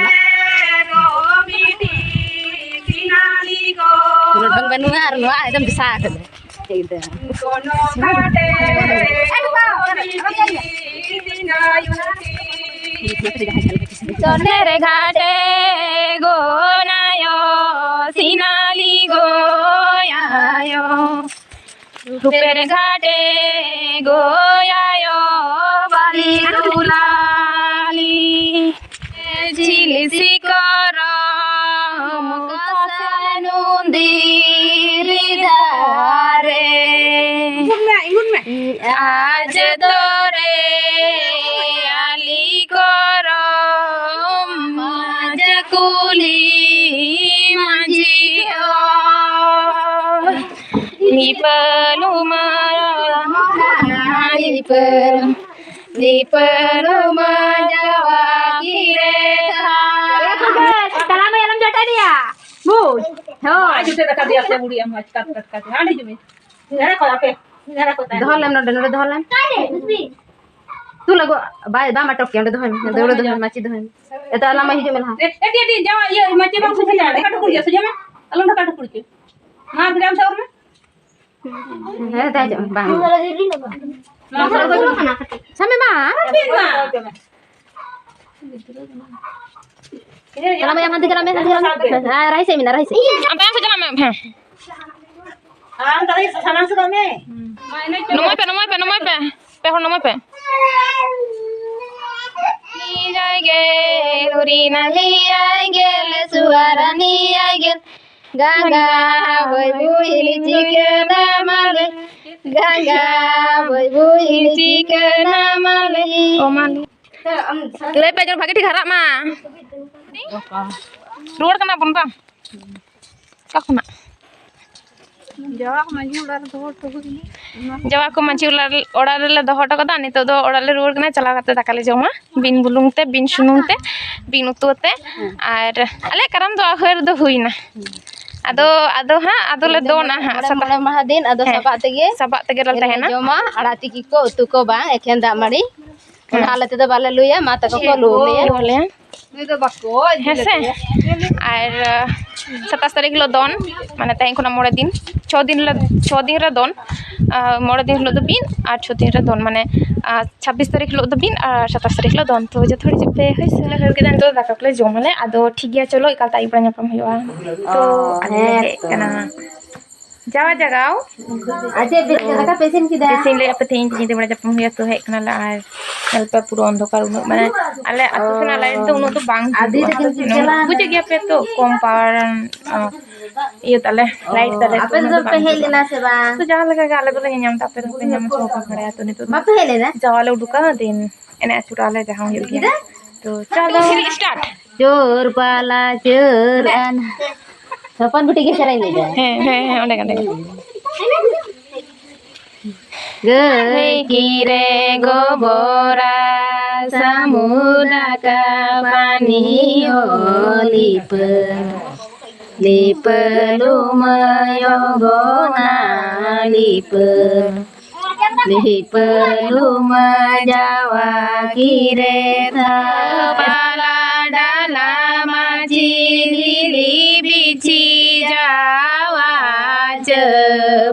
ᱨᱚᱰᱚᱝ ᱵᱟᱹᱱᱩᱜᱼᱟ ᱟᱨ ᱱᱚᱣᱟ ᱮᱠᱫᱚᱢ ᱵᱮᱥᱟ ᱠᱟᱫᱟ᱾ ᱪᱚᱱᱮᱨ ᱜᱷᱟᱴᱮ ᱜᱚᱱᱟᱭᱳ ᱥᱤᱱᱟᱞᱤ ᱜᱚᱭᱟᱭᱳ᱾ ᱨᱩᱯᱮᱨ ᱜᱷᱟᱴᱮ ᱜᱚᱭᱟᱭᱳ ᱵᱟᱞᱤ ᱨᱩᱞᱟᱞᱤ᱾ ᱡᱷᱤᱞ ᱥᱤᱠᱚᱨᱚᱢ ᱠᱟᱥᱟ ᱱᱩᱱᱫᱤᱨᱤ ᱫᱟᱨᱮ᱾ ᱟᱡ ᱫᱚᱨᱮ ᱟᱞᱤ ᱠᱚᱨᱚᱢ ᱢᱟᱡᱟ ᱠᱩᱞᱤ ᱢᱟᱹᱡᱷᱤ ᱚ᱾ ᱞᱤᱯᱟᱹᱞᱩᱢᱟ, ᱞᱤᱯᱟᱹᱞᱩᱢᱟ ᱡᱟᱣᱟ ᱠᱤᱨᱮ ᱛᱷᱟ᱾ ᱛᱟᱲᱟᱢ ᱟᱞᱚᱢ ᱡᱚᱴᱮᱫ ᱮᱭᱟ᱾ ᱵᱩᱡᱽ? ᱦᱳᱭ᱾ ᱟᱡ ᱡᱚᱴᱮᱫ ᱟᱠᱟᱫᱮᱭᱟ ᱥᱮ ᱵᱩᱲᱤ ᱟᱢ ᱟᱪᱠᱟ ᱠᱟᱛᱮ᱾ ᱦᱟᱸᱰᱮ ᱦᱤᱡᱩᱜ ᱢᱮ᱾ ᱡᱟᱦᱟᱸ ᱨᱮ ᱠᱚ ᱟᱯᱮ, ᱡᱟᱦᱟᱸ ᱨᱮ ᱠᱚ ᱛᱟᱦᱮᱱᱟ᱾ ᱫᱚᱦᱚ ᱞᱮᱢ ᱱᱚᱰᱮ, ᱱᱚᱰᱮ ᱫᱚᱦᱚ ᱞᱮᱢ᱾ ᱛᱩᱞ ᱟᱹᱜᱩ, ᱵᱟᱭ, ᱵᱟᱢ ᱟᱴᱚᱠ ᱠᱮᱭᱟ, ᱚᱸᱰᱮ ᱫᱚᱦᱚᱭ ᱢᱮ, ᱫᱟᱹᱣᱲᱟᱹ ᱫᱚᱦᱚᱭ ᱢᱮ, ᱢᱟᱹᱪᱤ ᱫᱚᱦᱚᱭ ᱢᱮ᱾ ᱮᱴᱟᱜ ᱟᱞᱟᱝ ᱢᱟ ᱦᱤᱡᱩᱜ ᱢᱮ ᱞᱟᱦᱟ᱾ ᱮ, ᱮ, ᱴᱤ, ᱴᱤ, ᱡᱟᱶᱟᱭ, ᱤᱭᱟᱹ, ᱢᱟᱹᱪᱤ ᱵᱟᱝ ᱥᱚᱡᱷᱮ ᱫᱟᱲᱮ, ᱰᱷᱟᱠᱟ ᱴᱩᱠᱩᱡ ᱤᱭᱟᱹ ᱥᱚᱡᱷᱮ ᱢᱮ, ᱟᱞᱚᱢ ᱰᱷᱟᱠᱟ ᱴᱩᱠᱩᱡ ᱦᱚᱪᱚ᱾ ᱢᱟ, ᱵᱷᱤᱲᱟᱢ ᱥᱟᱶ ᱨᱮ᱾ ᱦᱮᱸ, ᱫᱮᱡᱚᱜ ᱢᱮ, ᱵᱟᱝ᱾ ᱱᱚᱣᱟ ᱥᱟᱶ ᱨᱮ ᱫᱚ ᱥᱟᱢᱮ ᱢᱟ᱾ ᱦᱟᱹᱯᱤᱫ ᱢᱟ᱾ ᱪᱟᱞᱟᱜ ᱢᱮ, ᱦᱟᱱᱛᱮ ᱪᱟᱞᱟᱜ ᱢᱮ, ᱦᱟᱱᱛᱮ ᱪᱟᱞᱟᱜ ᱢᱮ᱾ ᱦᱮᱸ, ᱨᱟᱦᱤ ᱥᱮᱫ ᱢᱮᱱᱟᱜᱼᱟ, ᱨᱟᱦᱤ ᱥᱮᱫ᱾ ᱟᱢ ᱛᱟᱭᱚᱢ ᱥᱮᱫ ᱪᱟᱞᱟᱜ ᱢᱮ, ᱦᱮᱸ᱾ ᱟᱢ ᱛᱟᱦᱞᱮ ᱥᱟᱢᱟᱝ ᱥᱮᱫᱚᱜ ᱢᱮ᱾ ᱱᱚᱢᱚᱭ ᱯᱮ, ᱱᱚᱢᱚᱭ ᱯᱮ, ᱱᱚᱢᱚᱭ ᱯᱮ᱾ ᱯᱮ ᱦᱚᱲ ᱱᱚᱢᱚᱭ ᱯᱮ᱾ ᱱᱤᱭᱟᱭ ᱜᱮ, ᱦᱩᱨᱤᱱᱟ ᱱᱤᱭᱟᱭ ᱜᱮ, ᱞᱮ ᱥᱩᱣᱟᱨᱟ ᱱᱤᱭᱟᱭ ᱜᱮ᱾ ᱜᱟᱸᱜᱟ ᱵᱟᱹᱭ ᱵᱩᱭ ᱪᱤᱠᱟᱹᱱᱟ ᱢᱟᱞᱮ, ᱜᱟᱸᱜᱟ ᱵᱟᱹᱭ ᱵᱩᱭ ᱪᱤᱠᱟᱹᱱᱟ ᱢᱟᱞᱮ᱾ ᱚ ᱢᱟᱞᱮ᱾ ᱞᱟᱹᱭ ᱯᱮ ᱡᱮ ᱵᱷᱟᱜᱮ ᱴᱷᱤᱠ ᱦᱟᱨᱟᱜ ᱢᱟ᱾ ᱨᱩᱣᱟᱹᱲ ᱠᱟᱱᱟ ᱵᱚᱱ ᱵᱟᱝ? ᱚᱠᱟ ᱠᱷᱚᱱᱟᱜ? ᱡᱟᱣᱟ ᱠᱚ ᱢᱟᱹᱡᱷᱤ ᱚᱲᱟᱜ ᱨᱮ ᱫᱚᱦᱚ ᱦᱚᱴᱚ ᱦᱩᱭ ᱮᱱᱟ᱾ ᱡᱟᱣᱟ ᱠᱚ ᱢᱟᱹᱡᱷᱤ ᱚᱲᱟᱜ, ᱚᱲᱟᱜ ᱨᱮᱞᱮ ᱫᱚᱦᱚ ᱦᱚᱴᱚ ᱠᱟᱫᱟ᱾ ᱱᱤᱛᱚᱜ ᱫᱚ ᱚᱲᱟᱜ ᱞᱮ ᱨᱩᱣᱟᱹᱲ ᱠᱟᱱᱟ᱾ ᱪᱟᱞᱟᱣ ᱠᱟᱛᱮ ᱫᱟᱠᱟ ᱞᱮ ᱡᱚᱢᱟ, ᱵᱤᱱ ᱵᱩᱞᱩᱝ ᱛᱮ, ᱵᱤᱱ ᱥᱩᱱᱩᱢ ᱛᱮ, ᱵᱤᱱ ᱩᱛᱩ ᱟᱛᱮ᱾ ᱟᱨ ᱟᱞᱮᱭᱟᱜ ᱠᱟᱨᱟᱢ ᱫᱚ ᱟᱹᱦᱟᱹᱨ ᱫᱚ ᱦᱩᱭᱱᱟ᱾ ᱟᱫᱚ, ᱟᱫᱚ ᱦᱟᱸᱜ, ᱟᱫᱚ ᱞᱮ ᱫᱚᱱᱟ ᱦᱟᱸᱜ᱾ ᱢᱚᱬᱮ, ᱥᱟᱯᱟ-, ᱢᱚᱬᱮ ᱢᱟᱦᱟ ᱫᱤᱱ ᱟᱫᱚ ᱦᱮᱸ, ᱥᱟᱯᱟᱜ ᱛᱮᱜᱮ ᱥᱟᱯᱟᱜ ᱛᱮᱜᱮ ᱞᱮ ᱞᱮ ᱛᱟᱦᱮᱱᱟ᱾ ᱡᱚᱢᱟ, ᱟᱲᱟᱜ ᱛᱤᱠᱤ ᱠᱚ, ᱩᱛᱩ ᱠᱚ ᱵᱟᱝ, ᱮᱠᱷᱮᱱ ᱫᱟᱜ ᱢᱟᱹᱲᱤ᱾ ᱚᱱᱟ ᱦᱮᱸ᱾ ᱟᱞᱮ ᱛᱮᱫᱚ ᱵᱟᱞᱮ ᱞᱩᱭᱟ, ᱢᱟ ᱛᱟᱠᱚ ᱠᱚ ᱞᱩ ᱟᱞᱮᱭᱟ᱾ ᱞᱩ ᱟᱞᱮᱭᱟ᱾ ᱦᱮᱸ ᱥᱮ? ᱟᱨ, ᱟᱸ, ᱥᱟᱛᱟᱥ ᱛᱟᱹᱨᱤᱠᱷ ᱦᱤᱞᱳᱜ ᱫᱚᱱ, ᱢᱟᱱᱮ ᱛᱮᱦᱮᱧ ᱠᱷᱚᱱᱟᱜ ᱢᱚᱬᱮ ᱫᱤᱱ, ᱪᱷᱚ ᱫᱤᱱ ᱞᱮ, ᱪᱷᱚ ᱫᱤᱱ ᱨᱮ ᱫᱚᱱ, ᱟᱸ, ᱢᱚᱬᱮ ᱫᱤᱱ ᱦᱤᱞᱳᱜ ᱫᱚ ᱵᱤᱱ ᱟᱨ ᱪᱷᱚ ᱫᱤᱱ ᱨᱮ ᱫᱚᱱ, ᱢᱟᱱᱮ, ᱟᱸ, ᱪᱷᱟᱵᱵᱤᱥ ᱛᱟᱹᱨᱤᱠᱷ ᱦᱤᱞᱳᱜ ᱫᱚ ᱵᱤᱱ ᱟᱨ ᱥᱟᱛᱟᱥ ᱛᱟᱹᱨᱤᱠᱷ ᱦᱤᱞᱳᱜ ᱫᱚᱱ᱾ ᱛᱚ ᱡᱚᱛᱚ ᱦᱚᱲ ᱦᱤᱡᱩᱜ ᱯᱮ, ᱦᱳᱭ ᱥᱮ? ᱟᱞᱮ ᱦᱩᱭ ᱠᱮᱫᱟ, ᱱᱤᱛᱚᱜ ᱫᱚ ᱫᱟᱠᱟ ᱠᱚᱞᱮ ᱡᱚᱢ ᱟᱞᱮ, ᱟᱫᱚ ᱴᱷᱤᱠ ᱜᱮᱭᱟ, ᱪᱚᱞᱚ ᱮᱠᱟᱞ ᱛᱮ ᱟᱹᱭᱩᱵ ᱵᱮᱲᱟ ᱧᱟᱯᱟᱢ ᱦᱩᱭᱩᱜᱼᱟ᱾ ᱛᱚ ᱟᱞᱮ ᱞᱮ ᱦᱮᱡ ᱠᱟᱱᱟ᱾ ᱡᱟᱣᱟ ᱡᱟᱜᱟᱣ᱾ ᱟᱨ ᱪᱮᱫ ᱯᱮ, ᱫᱟᱠᱟ ᱯᱮ ᱤᱥᱤᱱ ᱠᱮᱫᱟ? ᱤᱥᱤᱱ ᱞᱮᱫᱼᱟ ᱯᱮ ᱛᱮᱦᱮᱧ ᱧᱤᱫᱟᱹ ᱵᱮᱲᱟ ᱡᱟᱯᱟᱜ ᱦᱩᱭᱩᱜᱼᱟ, ᱛᱚ ᱦᱮᱡ ᱠᱟᱱᱟᱞᱮ ᱟᱨ ᱧᱮᱞ ᱯᱮ ᱯᱩᱨᱟᱹ ᱚᱱᱫᱷᱚᱠᱟᱨ ᱩᱱᱟᱹᱜ, ᱢᱟᱱᱮ ᱟᱞᱮ ᱟᱹᱛᱩ ᱥᱮᱱᱟᱜ ᱞᱟᱭᱤᱴ ᱫᱚ ᱩᱱᱟᱹᱜ ᱫᱚ ᱵᱟᱝ ᱟᱹᱰᱤ ᱦᱤᱡᱩᱜᱼᱟ᱾ ᱨᱟᱹᱜᱤ ᱵᱩᱡᱷᱟᱹᱜ ᱜᱮᱭᱟ ᱯᱮ ᱛᱚ, ᱠᱚᱢ ᱯᱟᱣᱟᱨ, ᱤᱭᱟᱹ ᱛᱟᱞᱮ, ᱚ, ᱞᱟᱭᱤᱴ ᱛᱟᱞᱮ, ᱟᱯᱮ ᱩᱱᱟᱹᱜ ᱫᱚ ᱫᱚ ᱵᱟᱯᱮ ᱵᱟᱝ ᱦᱮᱡ ᱦᱤᱡᱩᱜᱼᱟ᱾ ᱞᱮᱱᱟ ᱥᱮ ᱵᱟᱝ? ᱛᱚ ᱡᱟᱦᱟᱸ ᱞᱮᱠᱟ ᱜᱮ ᱟᱞᱮ ᱫᱚᱞᱮ ᱧᱮᱞ ᱧᱟᱢ ᱮᱫᱟ, ᱟᱯᱮ ᱫᱚ ᱵᱟᱯᱮ ᱧᱟᱢ ᱮᱫᱟ, ᱚᱠᱚᱭ ᱦᱚᱸ ᱵᱟᱠᱚ ᱵᱟᱲᱟᱭᱟ᱾ ᱛᱚ ᱱᱤᱛᱚᱜ ᱫᱚ ᱵᱟᱯᱮ ᱦᱮᱡ ᱞᱮᱱᱟ? ᱡᱟᱣᱟ ᱞᱮ ᱩᱰᱩᱠᱟ, ᱫᱤᱱ ᱮᱱᱮᱡ ᱟᱹᱪᱩᱨᱚᱜᱼᱟ ᱞᱮ, ᱡᱟᱦᱟᱸ ᱦᱩᱭᱩᱜ ᱜᱮᱭᱟ᱾ ᱛᱚ ᱪᱚᱞᱚ᱾ ᱪᱳᱨ ᱯᱟᱞᱟ ᱪᱳᱨ ᱟᱱ ᱦᱚᱯᱚᱱ ᱵᱤᱴᱤ ᱜᱮ ᱥᱮᱨᱮᱧ ᱞᱮᱫᱟ᱾ ᱦᱮᱸ, ᱦᱮᱸ, ᱦᱮᱸ, ᱚᱸᱰᱮ, ᱚᱸᱰᱮ᱾ ᱜᱟᱹᱭ ᱠᱤᱨᱮ ᱜᱚᱵᱚᱨᱟ ᱥᱟᱹᱢᱩᱫ ᱫᱟᱠᱟ ᱯᱟᱹᱱᱤ ᱦᱚ ᱞᱤᱯᱟᱹ, ᱞᱤᱯᱟᱹ ᱞᱩᱢᱟᱹᱭ ᱚᱜᱚᱱᱟ ᱞᱤᱯᱟᱹ᱾ ᱞᱤᱯᱟᱹ ᱞᱩᱢᱟᱹ ᱡᱟᱣᱟ ᱠᱤᱨᱮ ᱛᱷᱟ ᱯᱟᱞᱟ ᱰᱟᱞᱟ ᱢᱟᱹᱪᱤ ᱞᱤᱞᱤ ᱵᱤᱪᱷᱤ ᱡᱟᱣᱟ ᱪᱟᱹ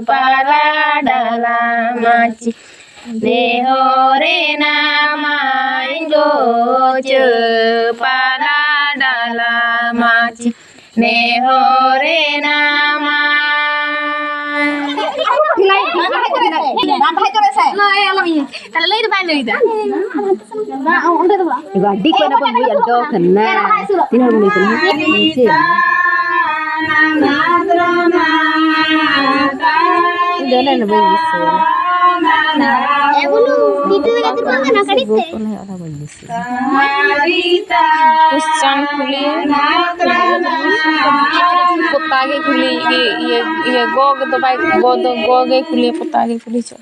ᱯᱟᱞᱟ ᱰᱟᱞᱟ ᱢᱟᱹᱪᱤ ᱱᱮᱦᱚᱨᱮ ᱱᱟᱢᱟᱭ ᱜᱚ ᱪᱟᱹ ᱯᱟᱞᱟ ᱰᱟᱞᱟ ᱢᱟᱹᱪᱤ ᱱᱮᱦᱚᱨᱮ ᱱᱟᱢᱟ᱾ ᱛᱟᱦᱞᱮ ᱞᱟᱹᱭ ᱫᱚ ᱵᱟᱭ ᱞᱟᱹᱭ ᱫᱟ᱾ ᱟᱹᱰᱤ ᱠᱚ ᱚᱱᱟ ᱠᱚ ᱦᱩᱭ ᱟᱫᱚ ᱠᱟᱱᱟ᱾ ᱛᱤᱱᱟᱹᱜ ᱦᱚᱲ ᱞᱟᱹᱭ ᱠᱟᱱᱟ? ᱱᱤᱪᱮ᱾ ᱚᱱᱟ ᱫᱚ ᱵᱟᱹᱧ ᱫᱤᱥᱟᱹᱭᱟ᱾ ᱮ ᱵᱩᱞᱩ, ᱵᱤᱴᱩ ᱞᱮᱠᱟ ᱫᱩᱨᱵᱚᱞ ᱠᱟᱱᱟ ᱠᱟᱹᱴᱤᱡ ᱛᱮ᱾ ᱚᱱᱟ ᱫᱚ ᱵᱟᱹᱧ ᱫᱤᱥᱟᱹᱭᱟ᱾ ᱠᱩᱥᱪᱟᱱ ᱠᱩᱞᱤ, ᱯᱚᱛᱟ ᱜᱮ ᱠᱩᱞᱤ, ᱤᱭᱟᱹ, ᱤᱭᱟᱹ, ᱤᱭᱟᱹ, ᱜᱚ ᱫᱚ ᱵᱟᱭ, ᱜᱚ ᱫᱚ, ᱜᱚ ᱜᱮ ᱠᱩᱞᱤ, ᱯᱚᱛᱟ ᱜᱮ ᱠᱩᱞᱤ ᱪᱚ᱾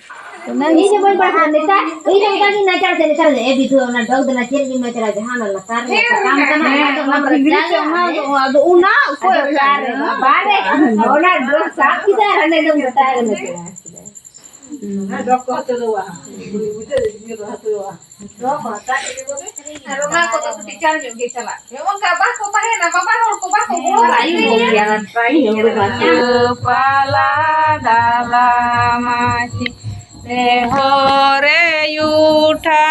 ᱤᱧ ᱦᱚᱸ ᱵᱟᱹᱧ ᱯᱟᱲᱦᱟᱜᱼᱟ ᱱᱮᱛᱟᱨ, ᱤᱧ ᱦᱚᱸ ᱚᱱᱠᱟ ᱜᱤᱧ ᱱᱟᱪᱟᱨ ᱛᱮ ᱱᱮᱛᱟᱨ ᱫᱚ, ᱮ ᱵᱤᱴᱩ, ᱚᱱᱟ ᱰᱚᱜᱽ ᱫᱚ ᱱᱟᱪᱟᱨ ᱜᱤᱧ ᱱᱟᱪᱟᱨᱟ, ᱡᱟᱦᱟᱸ ᱚᱱᱟ ᱞᱟᱛᱟᱨ ᱨᱮ ᱥᱟᱠᱟᱢ ᱠᱟᱱᱟ, ᱚᱱᱟ ᱫᱚ ᱚᱱᱟ ᱵᱚᱨᱚᱝ ᱡᱟᱝ ᱟᱜ ᱨᱮ᱾ ᱟᱫᱚ ᱚᱱᱟ ᱚᱠᱚᱭ ᱟᱫᱚ ᱚᱠᱟ ᱨᱮ? ᱵᱟᱵᱟ ᱨᱮ, ᱚᱱᱟ ᱰᱚᱜᱽ ᱥᱟᱵ ᱠᱮᱫᱟ ᱟᱨ ᱦᱟᱸᱰᱮ ᱫᱚ ᱜᱚᱴᱟ ᱜᱮ ᱱᱟᱪᱟᱨ ᱠᱮᱫᱟ᱾ ᱦᱩᱸ᱾ ᱰᱚᱜᱽ ᱠᱚ ᱦᱟᱛᱟᱣᱟ᱾ ᱵᱩᱡᱷᱟᱹᱣ, ᱤᱭᱟᱹ ᱠᱚ ᱦᱟᱛᱟᱣᱟ᱾ ᱰᱚᱜᱽ ᱠᱚ ᱦᱟᱛᱟᱣ ᱠᱮᱫ ᱠᱚᱜᱮ᱾ ᱟᱨ ᱚᱱᱟ ᱠᱚᱫᱚ ᱠᱟᱹᱴᱤᱡ ᱪᱟᱬ ᱧᱚᱜ ᱜᱮ ᱪᱟᱞᱟᱜ ᱯᱮ᱾ ᱚᱱᱠᱟ ᱵᱟᱠᱚ ᱛᱟᱦᱮᱱᱟ, ᱵᱟᱵᱟ ᱦᱚᱲ ᱠᱚ ᱵᱟᱠᱚ ᱜᱚᱲᱚ ᱟᱭᱩ ᱦᱚᱲ ᱜᱮᱭᱟ, ᱯᱟᱹᱦᱤᱞ ᱦᱚᱲ ᱵᱟᱠᱚ᱾ ᱯᱟᱞᱟ ᱰᱟᱞᱟ ᱢᱟᱹᱪᱤ ᱨᱮ ᱦᱚᱨᱮ ᱩᱴᱷᱟ᱾